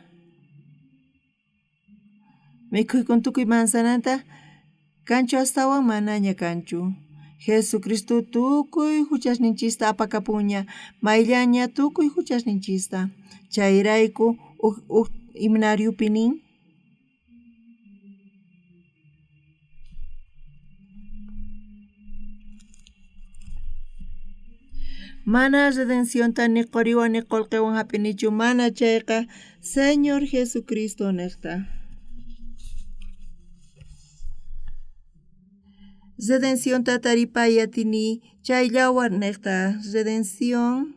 Mikhuykun tukuy manzananta, kanchu astawan manaña kanchu. Jesucristo tukuy juchasninchista apakapunña, mayllaña tukuy juchasninchista. Chayrayku uj himnariopi nin. Mana redencionta ni qoriwan ni qolqewan jap'inichu, mana chayqa Señor Jesucristo nejta. Redencionta taripay atini chay yawar nejta. Redención,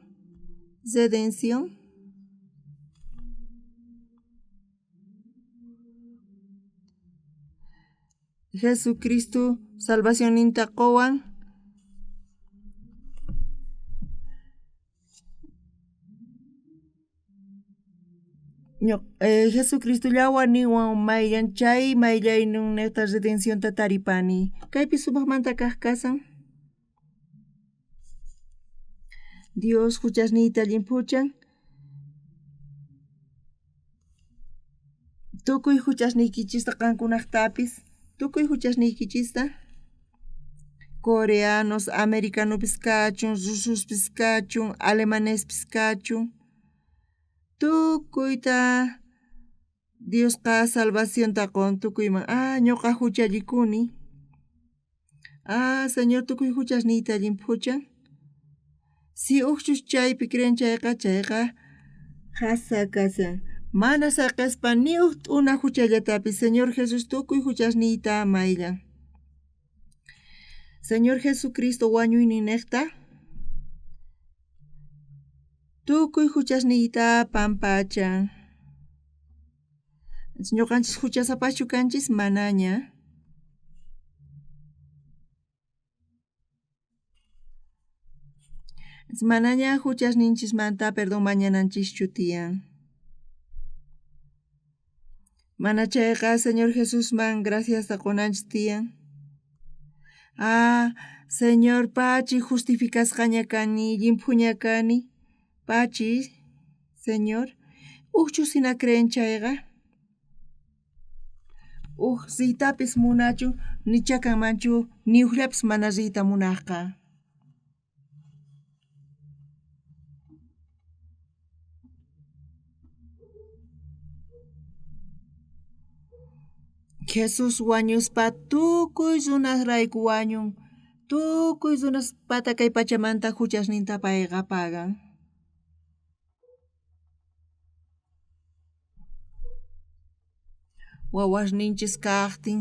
redención. Jesucristo salvacionninta qowan. Jesucristo llawarninwan mayllan chay mayllayninnejta redencionta taripani. Kaypi sumajmanta kaj kasan. Dios juchasniyta llimphuchan. Tukuy juchasniykichista qankunajtapis, tukuy juchasniykichista. Coreanos, americanopis kachun, rusospis kachun, alemanespis kachun. Tukuyta Diosqa salvacionta qon tukuyman. Ah, ñuqa juchallikuni. Ah, Señor tukuy juchasniyta llimphuchan. Si ujchus chaypi creen chayqa, chayqa qhasa kasan. Mana saqespa ni uj t'una juchallatapis Señor Jesús tukuy juchasniyta mayllan. Señor Jesucristo wañuyninnejta tukuy juchasniyta pampachan. Ñuqanchis juchasapachu kanchis? Manaña. Manaña juchasninchismanta perdón mañananchischu tiyan. Mana chayqa Señor Jesusman graciasta qonanchis tiyan. Ah, Señor, pachi justificasqaña kani, llimphuña kani. Pachi, Señor, ujchus hina creen chayqa. Uj riytapis munachu, nicha kanmanchu, ni ujllapis mana riyta munajqa. Jesús wañuspa tukuy runasrayku wañun, tukuy runaspata kay pachamanta huchasninta payqa pagan. Wawasninchis kajtin,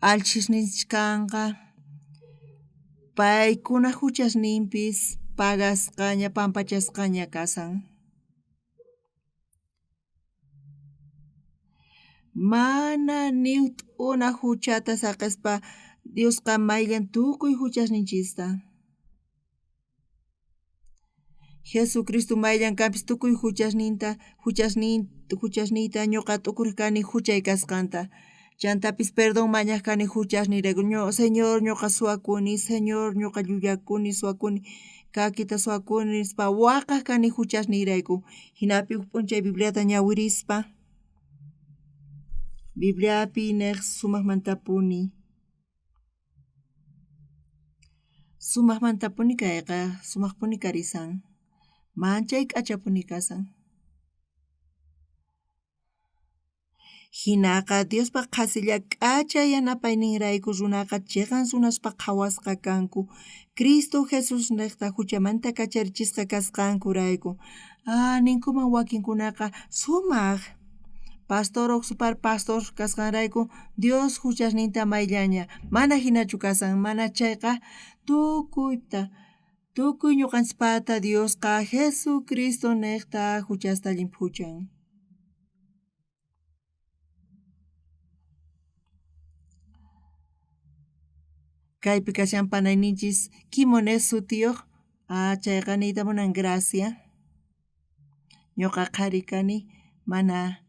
allchhisninchis kanqa, paykuna huchasninpis pagasqaña pampachasqaña kasan. Mana ni t'una huchata saqespa Diosqa mayllan tukuy huchasninchista. Jesucristo mayllan kanpis tukuy huchasninta, huchasniyta ñuqa t'ukurej kani huchay kasqanta. Chantapis perdón mañaj kani huchasniyrayku. Señor ñuqa suwakuni, Señor ñuqa llullakuni, suwakuni, kakita suwakuni nispa waqaj kani huchasniyrayku. Jinapi uj p'unchay Bibliata ñawirispa, Bibliapi nej sumajmantapuni. Sumajmantapuni kayqa, sumajpuni karisan, manchay k'achapuni kasan. Jinaqa Diospa qhasilla k'acha yanapayninrayku runaqa chiqan runaspa qhawasqa kanku, Cristo Jesús nejta huchamanta kacharichisqa kasqankurayku. Ah, ninkuman wakinkunaqa sumaj pastor uqsupar pastor kasqanrayku Dios huchasninta mayllaña, mana hinachu kasan, mana chayqa tukuyta, tukuy ñuqanchispata Diosqa Jesucristo nejta huchasta llimphuchan. Kaypi kashan panayninchis Kimones sutiyuq, ah, chayqa niyta munan gracia. Ñuqa qhari kani, mana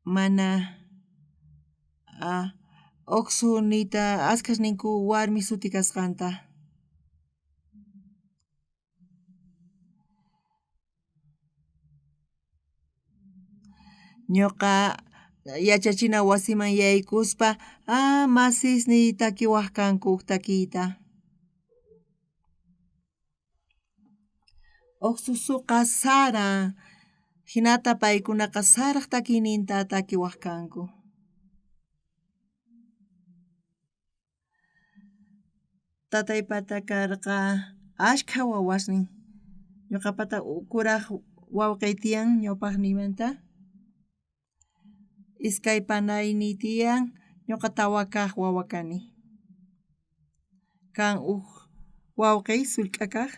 mana Oqsu niyta askhas ninku warmi suti kasqanta. Ñuqa yachachina wasiman yaykuspa, ah, masisniy takiwaj kanku uj takiyta. Uj susuqa Sara, jinata paykunaqa Saraj takiyninta takiwaj kanku. Tataypata karqa ashkha wawasnin, ñuqapata kuraj wawqiy tiyan ñawpaqniymanta, iskay panayniy tiyan, ñuqa tawa kaj wawa kani. Kan uj wawqiy sullk'a kaj.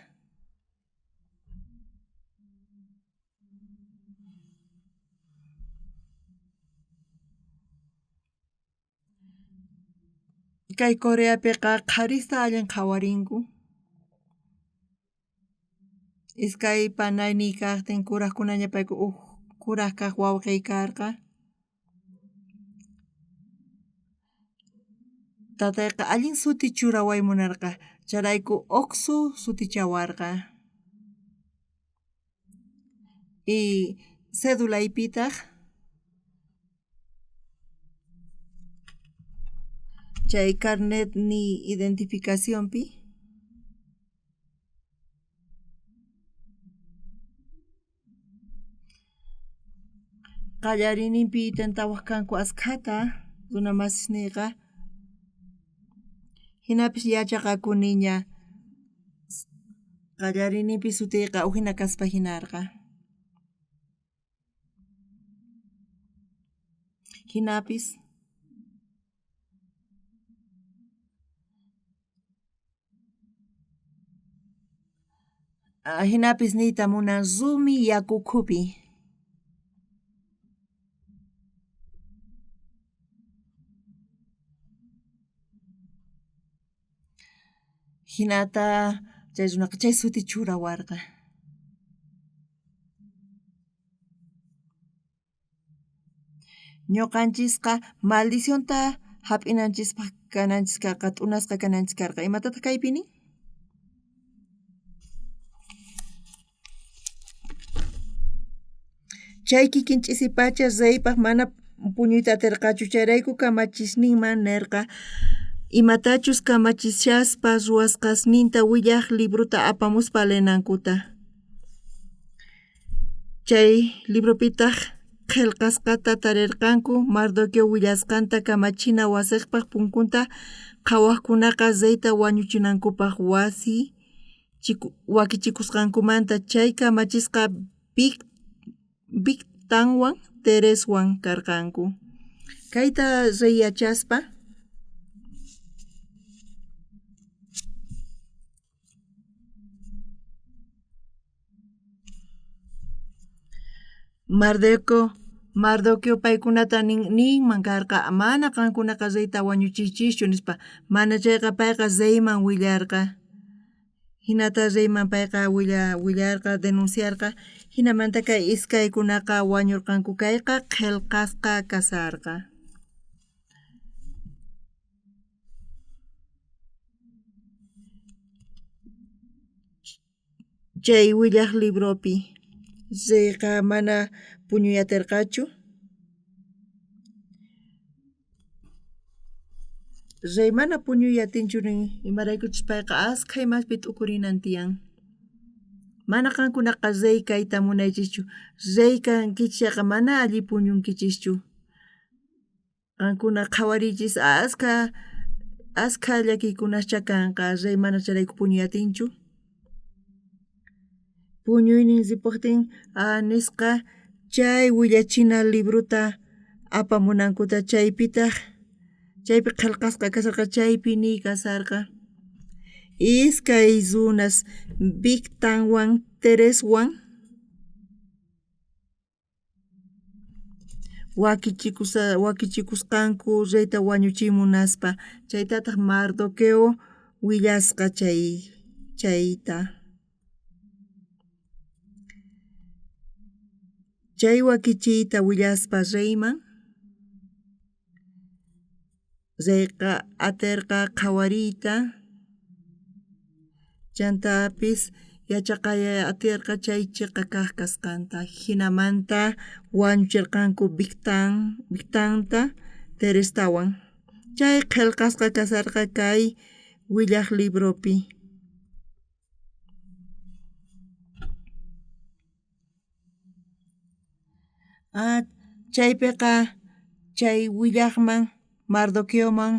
Kay Coreapiqa qharista allin qhawarinku. Iskay panayniy kajtin kurajkunaña payku uj kuraj kaj wawqiy karqa. Tatayqa allin suti churaway munarqa, chayrayku Oqsu sutichawarqa. Y cedulaypitaj chay carnet ni identificacionpi qallariyninpi tentawaj kanku askhata runa masisniyqa, jinapis yachaqakuniña qallariyninpi sutiyqa ujina kaspa jinarqa. Jinapis jinapis niyta munan rumi yaku ukhupi. Jinata chay runaqa chay suti churawarqa. Ñoqanchisqa maldicionta jap'inanchispaj kananchis karqa, t'unasqa kananchis karqa. Imatataq kaypi nin? Chay kikin ch'isipacha reypaj mana puñuyta aterqachu, chayrayku kamachisninman nerqa imatachus kamachishaspa ruwasqasninta willaj librota apamuspa leenankuta. Chay libropitaj qhelqasqata tarerqanku Mardoqueo willasqanta kamachina wasejpaj punkunta qhawajkunaqa reyta wañuchinankupaj wasi wakichikusqankumanta. Chay kamachisqa Bigtanwan Tereswan karqanku. Kayta rey yachaspa Mardoqueo paykunata ninman karqa, mana qankunaqa reyta wañuchiychischu nispa, mana chayqa payqa reyman willarqa. Jinata reyman payqa willarqa, denunciarqa, jinamanta kay iskaykunaqa wañurqanku, kayqa qhelqasqa kasharqa. Chay willaj libropi reyqa mana puñuy aterqachu. Rey mana puñuy atinchu nin, imaraykuchus payqa askha imaspi t'ukurinan tiyan. Mana qankunaqa rey kayta munaychischu, rey kankichis chayqa mana alli puñunkichischu. Qankuna qhawariychis askha llakiykunascha kanqa, rey mana chayrayku puñuy atinchu. Puñuynin ripojtin nisqa chay willachina librota apamunankuta, chaypitaj chaypi qhelqasqa kasharqa, chaypi niy kasharqa. Iskay runas Bigtanwan Tereswan wakichikusqanku reyta wañuchiy munaspa, chaytataj Mardoqueo willasqa chayta. Chay wakichiyta willaspa reyman, reyqa aterqa qhawariyta, chantapis yachaqaya aterqa chay cheqa kaj kasqanta. Jinamanta wañucherqanku Bigtanta Terestawan. Chay qhelqasqa kasharqa kay willaj libropi. Chaypeqa chay willajman Mardoqueoman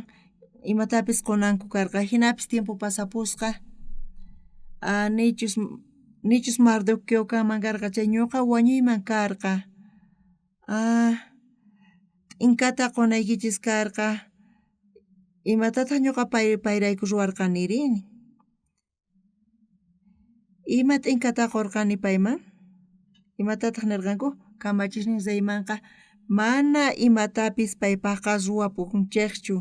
imatapis qonanku karqa, jinapis tiempo pasapusqa. Nichus Mardoqueo kanman karqa chay ñoqa wañuyman karqa. T'inkata qonaykichis karqa, imatataj ñoqa payrayku ruwarqaniri? Ima t'inkata qorqani payman? Imatataj nerqanku? Kamachisnin reymanqa mana imatapis paypajqa ruwapunchejchu.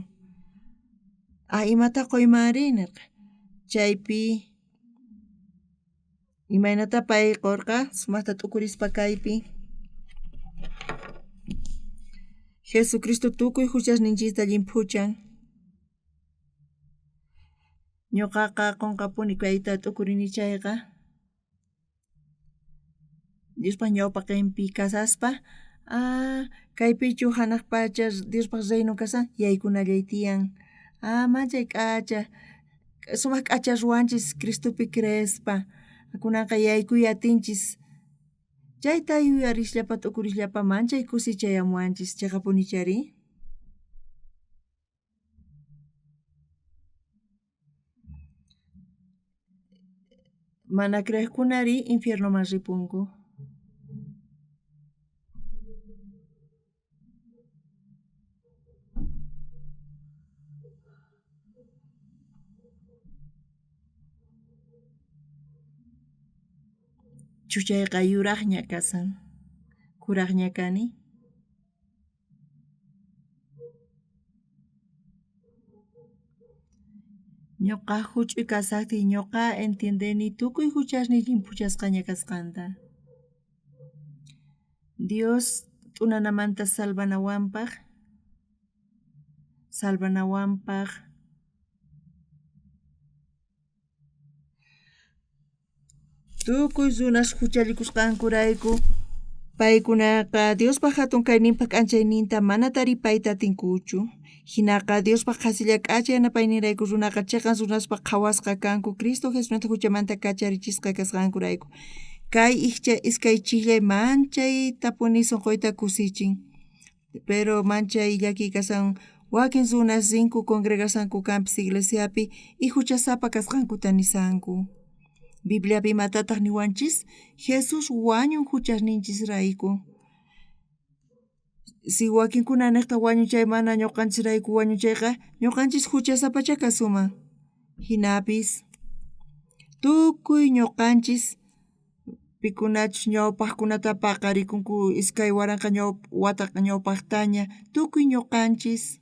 Imata qoymanri? Nerqa. Chaypi imaynata pay qorqa? Sumajta t'ukurispa kaypi. Jesucristo tukuy juchasninchista llimphuchan. Ñoqaqa qonqapuni kayta t'ukurini chayqa, Diospaj ñawpaqenpi kasaspa, kaypichu janaj pacha Diospaj reino kashan, yaykunallay tiyan. Manchay k'acha, sumaj k'acha ruwanchis Cristopi creespa, kunanqa yaykuy atinchis. Chayta yuyarisllapa t'ukurisllapa manchay kusiy chayamuwanchis, cheqapunichari? Mana creejkunari infiernoman ripunku. Chuchayqa yurajña kashan, kurajña kani. Ñoqa juch'uy kasajtiy ñoqa entiendeni tukuy juchasniy llimphuchasqaña kasqanta. Dios T'unanamanta salvanawanpaj, salvanawanpaj. Tukuy runas juchallikusqankurayku paykunaqa Diospa jatun kayninpa k'anchayninta mana taripayta atinkuchu. Jinaqa Diospa qhasilla k'acha yanapayninrayku runaqa cheqan runaspa qhawasqa kanku Cristo Jesusmanta juchamanta kacharichisqa kasqankurayku. Kay iskay chijllay manchaytapuni sonqoyta kusichin. Pero manchay llakiy kashan wakin runas rinku congregasanku kanpis iglesiapi y juchasapa kasqankuta nisanku. Bibliapi imatataj niwanchis? Jesús wañun juchasninchisrayku. Si wakinkuna nejta wañun chay mana ñuqanchisrayku wañun chayqa ñuqanchis juchasapacha kasuman. Jinapis tukuy ñuqanchis pikunachus ñawpajkunata paqarikunku 2000 wata ñawpajtaña tukuy ñuqanchis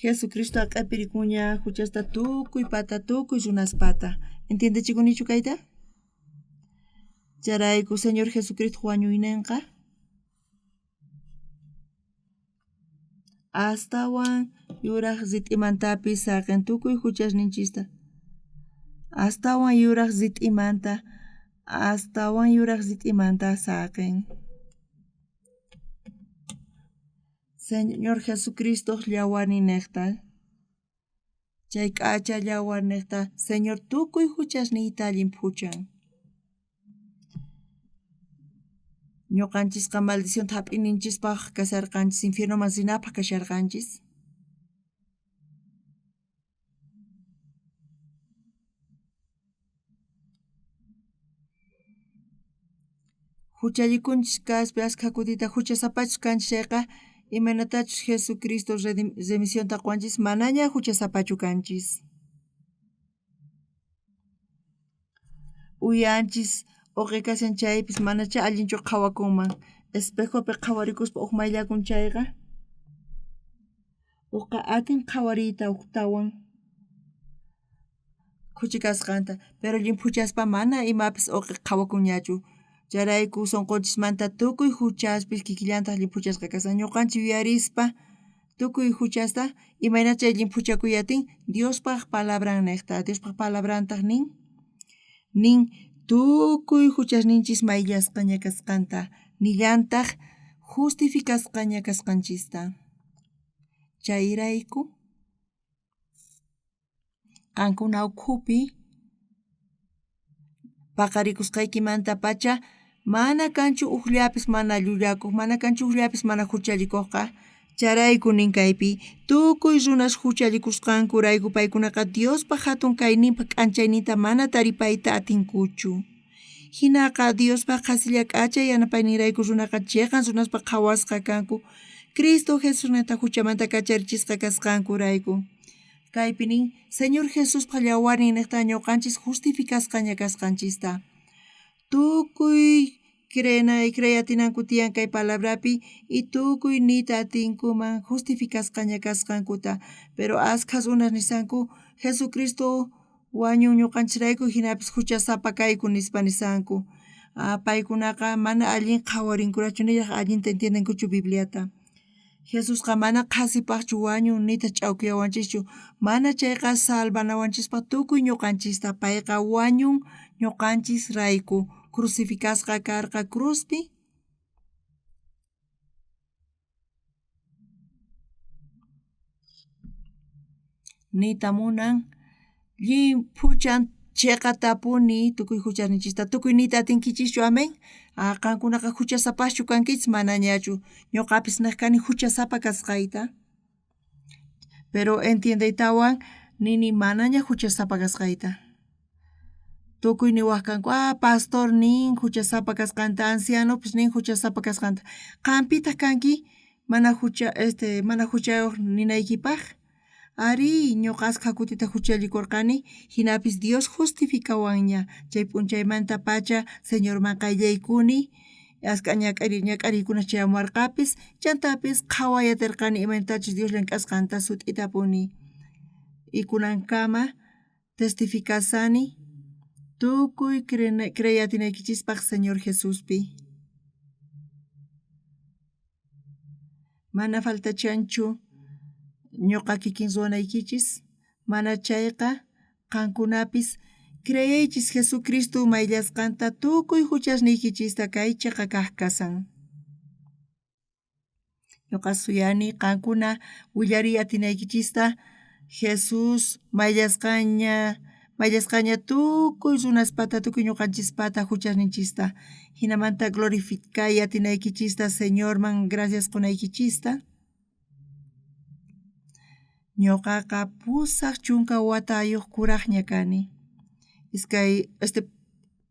Jesucristo q'epirikuña juchasta tukuy pata tukuy runaspata. Entiendechikunichu kayta? Chayrayku Señor Jesucristo wañuynenqa astawan yuraj rit'imantapis saqen tukuy juchasninchista. Astawan yuraj rit'imanta, astawan yuraj rit'imanta saqen. Señor Jesucristo llawarninejta, chay k'acha llawarnejta Señor tukuy juchasniyta llimphuchan. Ñuqanchisqa maldicionta hap'ininchispaj kasharqanchis, infiernoman rinapaj kasharqanchis. Juchallikunchis kaspi askha kutita juchasapachus kanchis chayqa imaynatachus Jesucristo remisionta quwanchis manaña juchasapachu kanchis. Uyanchis uqi kashan chaypis manachá allinchu qhawakunman. Espejopi qhawarikuspa uj mayllakun chayqa uqa atin qhawariyta ujtawan khuchi kasqanta, pero llimphuchaspa mana imapis uqi qhawakunñachu. Chayrayku sunqunchismanta tukuy juchaspis kikillantaq llimphuchasqa kashan. Ñuqanchis yuyarispa tukuy juchasta imayna chay llimphuchakuy atin Diospaj palabran nejta. Diospaj palabrantaq nin tukuy juchasninchis mayllasqaña kasqanta, nillantaq justificasqaña kasqanchista. Chayrayku qankuna ukhupi paqarikusqaykimantapacha mana kanchu ujllapis mana llullakuq, mana kanchu ujllapis mana juchallikojqa. Chayrayku nin kaypi tukuy runas juchallikusqankurayku paykunaqa Diospa jatun kayninpa k'anchayninta mana taripayta atinkuchu. Jinaqa Diospa qhasilla k'acha yanapayninrayku runaqa cheqan runaspa qhawasqa kanku Cristo Jesusnejta juchamanta kacharichisqa kasqankurayku. Kaypi nin Señor Jesuspa llawarnin nejta ñuqanchis justificasqaña kasqanchista. Tukuy creey atinanku tiyan kay palabrapi y tukuy niyta atinkuman justificasqaña kasqankuta. Pero askha runas nisanku Jesucristo wañun ñuqanchisrayku jinapis juchasapa kayku nispa nisanku. Paykunaqa mana allin qhawarinkuraqchu niraj allinta entiendenkuchu Bibliata. Jesusqa mana qhasipajchu wañun nitaq ch'awkiyawanchischu, mana chayqa salvanawanchispaj tukuy ñuqanchista. Payqa wañun ñuqanchisrayku crucificasqa karqa cruzpi. Niyta munan llimphuchan cheqatapuni tukuy juchasninchista. Tukuy niyta atinkichischu, amén. Qankunaqa juchasapaschu kankichis manañachu. Ñuqapis nej kani juchasapa kasqayta. Pero entiendeytawan nini manaña juchasapa kasqayta. Tukuy niwaj kanku, pastor nin juchasapa kasqanta, ancianopis nin juchasapa kasqanta. Qanpitaq kanki mana jucha mana juchayuq ninaykipaj? Arí, ñuqa askha kutita juchallikurqani, jinapis Dios justificawanña. Chay p'unchaymantapacha Señorman qayllaykuni, askha ñak'ariykuna chayamuwarqapis, chantapis qhaway atirqani imaynatachus Dios llank'asqanta sut'itapuni. Y kunankama testificasani Tukuy creey atinaykichispaj Señor Jesuspi. Mana faltachanchu ñuqa kikin ruwanaykichis, mana chayqa qankunapis creeychis Jesucristo mayllasqanta tukuy huchasniykichista kay cheqa kaq kasan. Ñuqa suyani qankuna willariy atinaykichista Jesús mayllasqaña tukuy runaspata tukuy ñuqanchispata huchasninchista hinamanta glorificay atinaykichista Señorman gracias qunaykichista. Ñuqaqa 80 watayuq kuraqña kani. Iskay este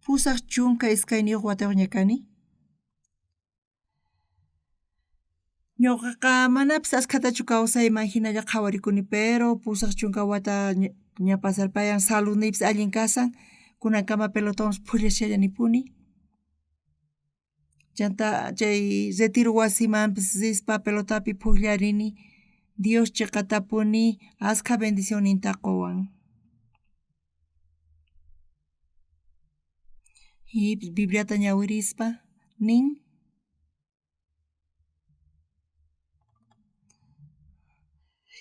82 watayuqña kani. Ñuqaqa manapis askhatachu kawsayman hinalla qhawarikuni pero 80 wata ña pasarpayan saludniypis allin kasan kunankama pelotawanpis phullashallanipuni. Chanta chay retiro wasimanpis rispa pelotapi phukllarini Dios chiqatapuni askha bendicionninta quwan. Bibliata ñawirispa nin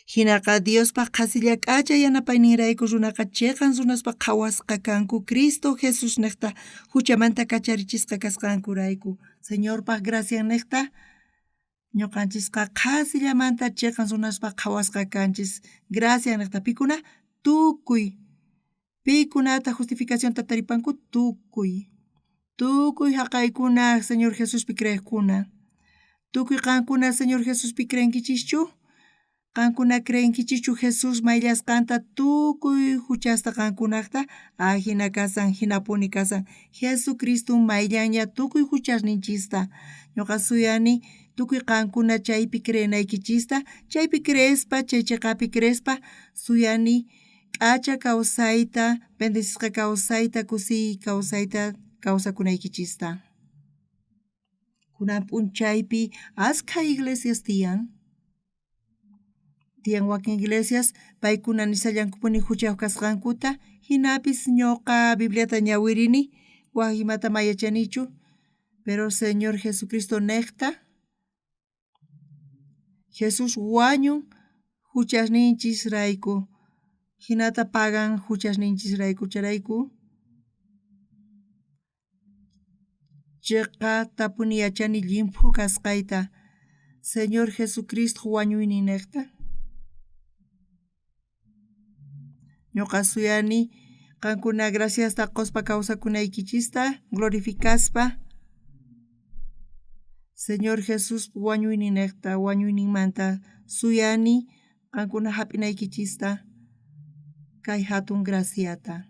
Hinaqa Diospaq qhasilla k'acha yanapayninrayku runaqa chiqan runaspa qhawasqa kanku Cristo Jesus niqta huchamanta kacharichisqa kasqankurayku. Señorpaq gracian niqta ñuqanchisqa qhasillamanta chiqan runaspa qhawasqa kanchis gracian niqta pikuna tukuy pikunata justificacionta taripanku tukuy tukuy haqaykuna Señor Jesuspi creeqkuna tukuy qankuna Señor Jesuspi creenkichischu qankuna creenkichischu Jesús mayllasqanta tukuy huchasta qankunaqta ajina kasan hinapuni kasan Jesucristo mayllanña tukuy huchasninchista ñuqa suyani tukuy qankuna chaypi creenaykichista chaypi creespa chay chiqapi creespa suyani k'acha kawsayta bendecisqa kawsayta kusiy kawsayta kawsakunaykichista. Kunan p'unchaypi askha iglesias tiyan. Tiyan wakin iglesias paykuna nisallankupuni huchayuq kasqankuta hinapis ñuqa Bibliata ñawirini wak imata ma yachanichu pero Señor Jesucristo niqta Jesús wañun huchasninchisrayku hinata pagan huchasninchisrayku chayrayku chiqatapuni yachani llimphu kasqayta Señor Jesucristo wañuynin niqta. Ñuqa suyani qankuna graciasta quspa kawsakunaykichista glorificaspa Señor Jesús wañuynin niqta wañuyninmanta suyani qankuna hap'inaykichista kay hatun graciata.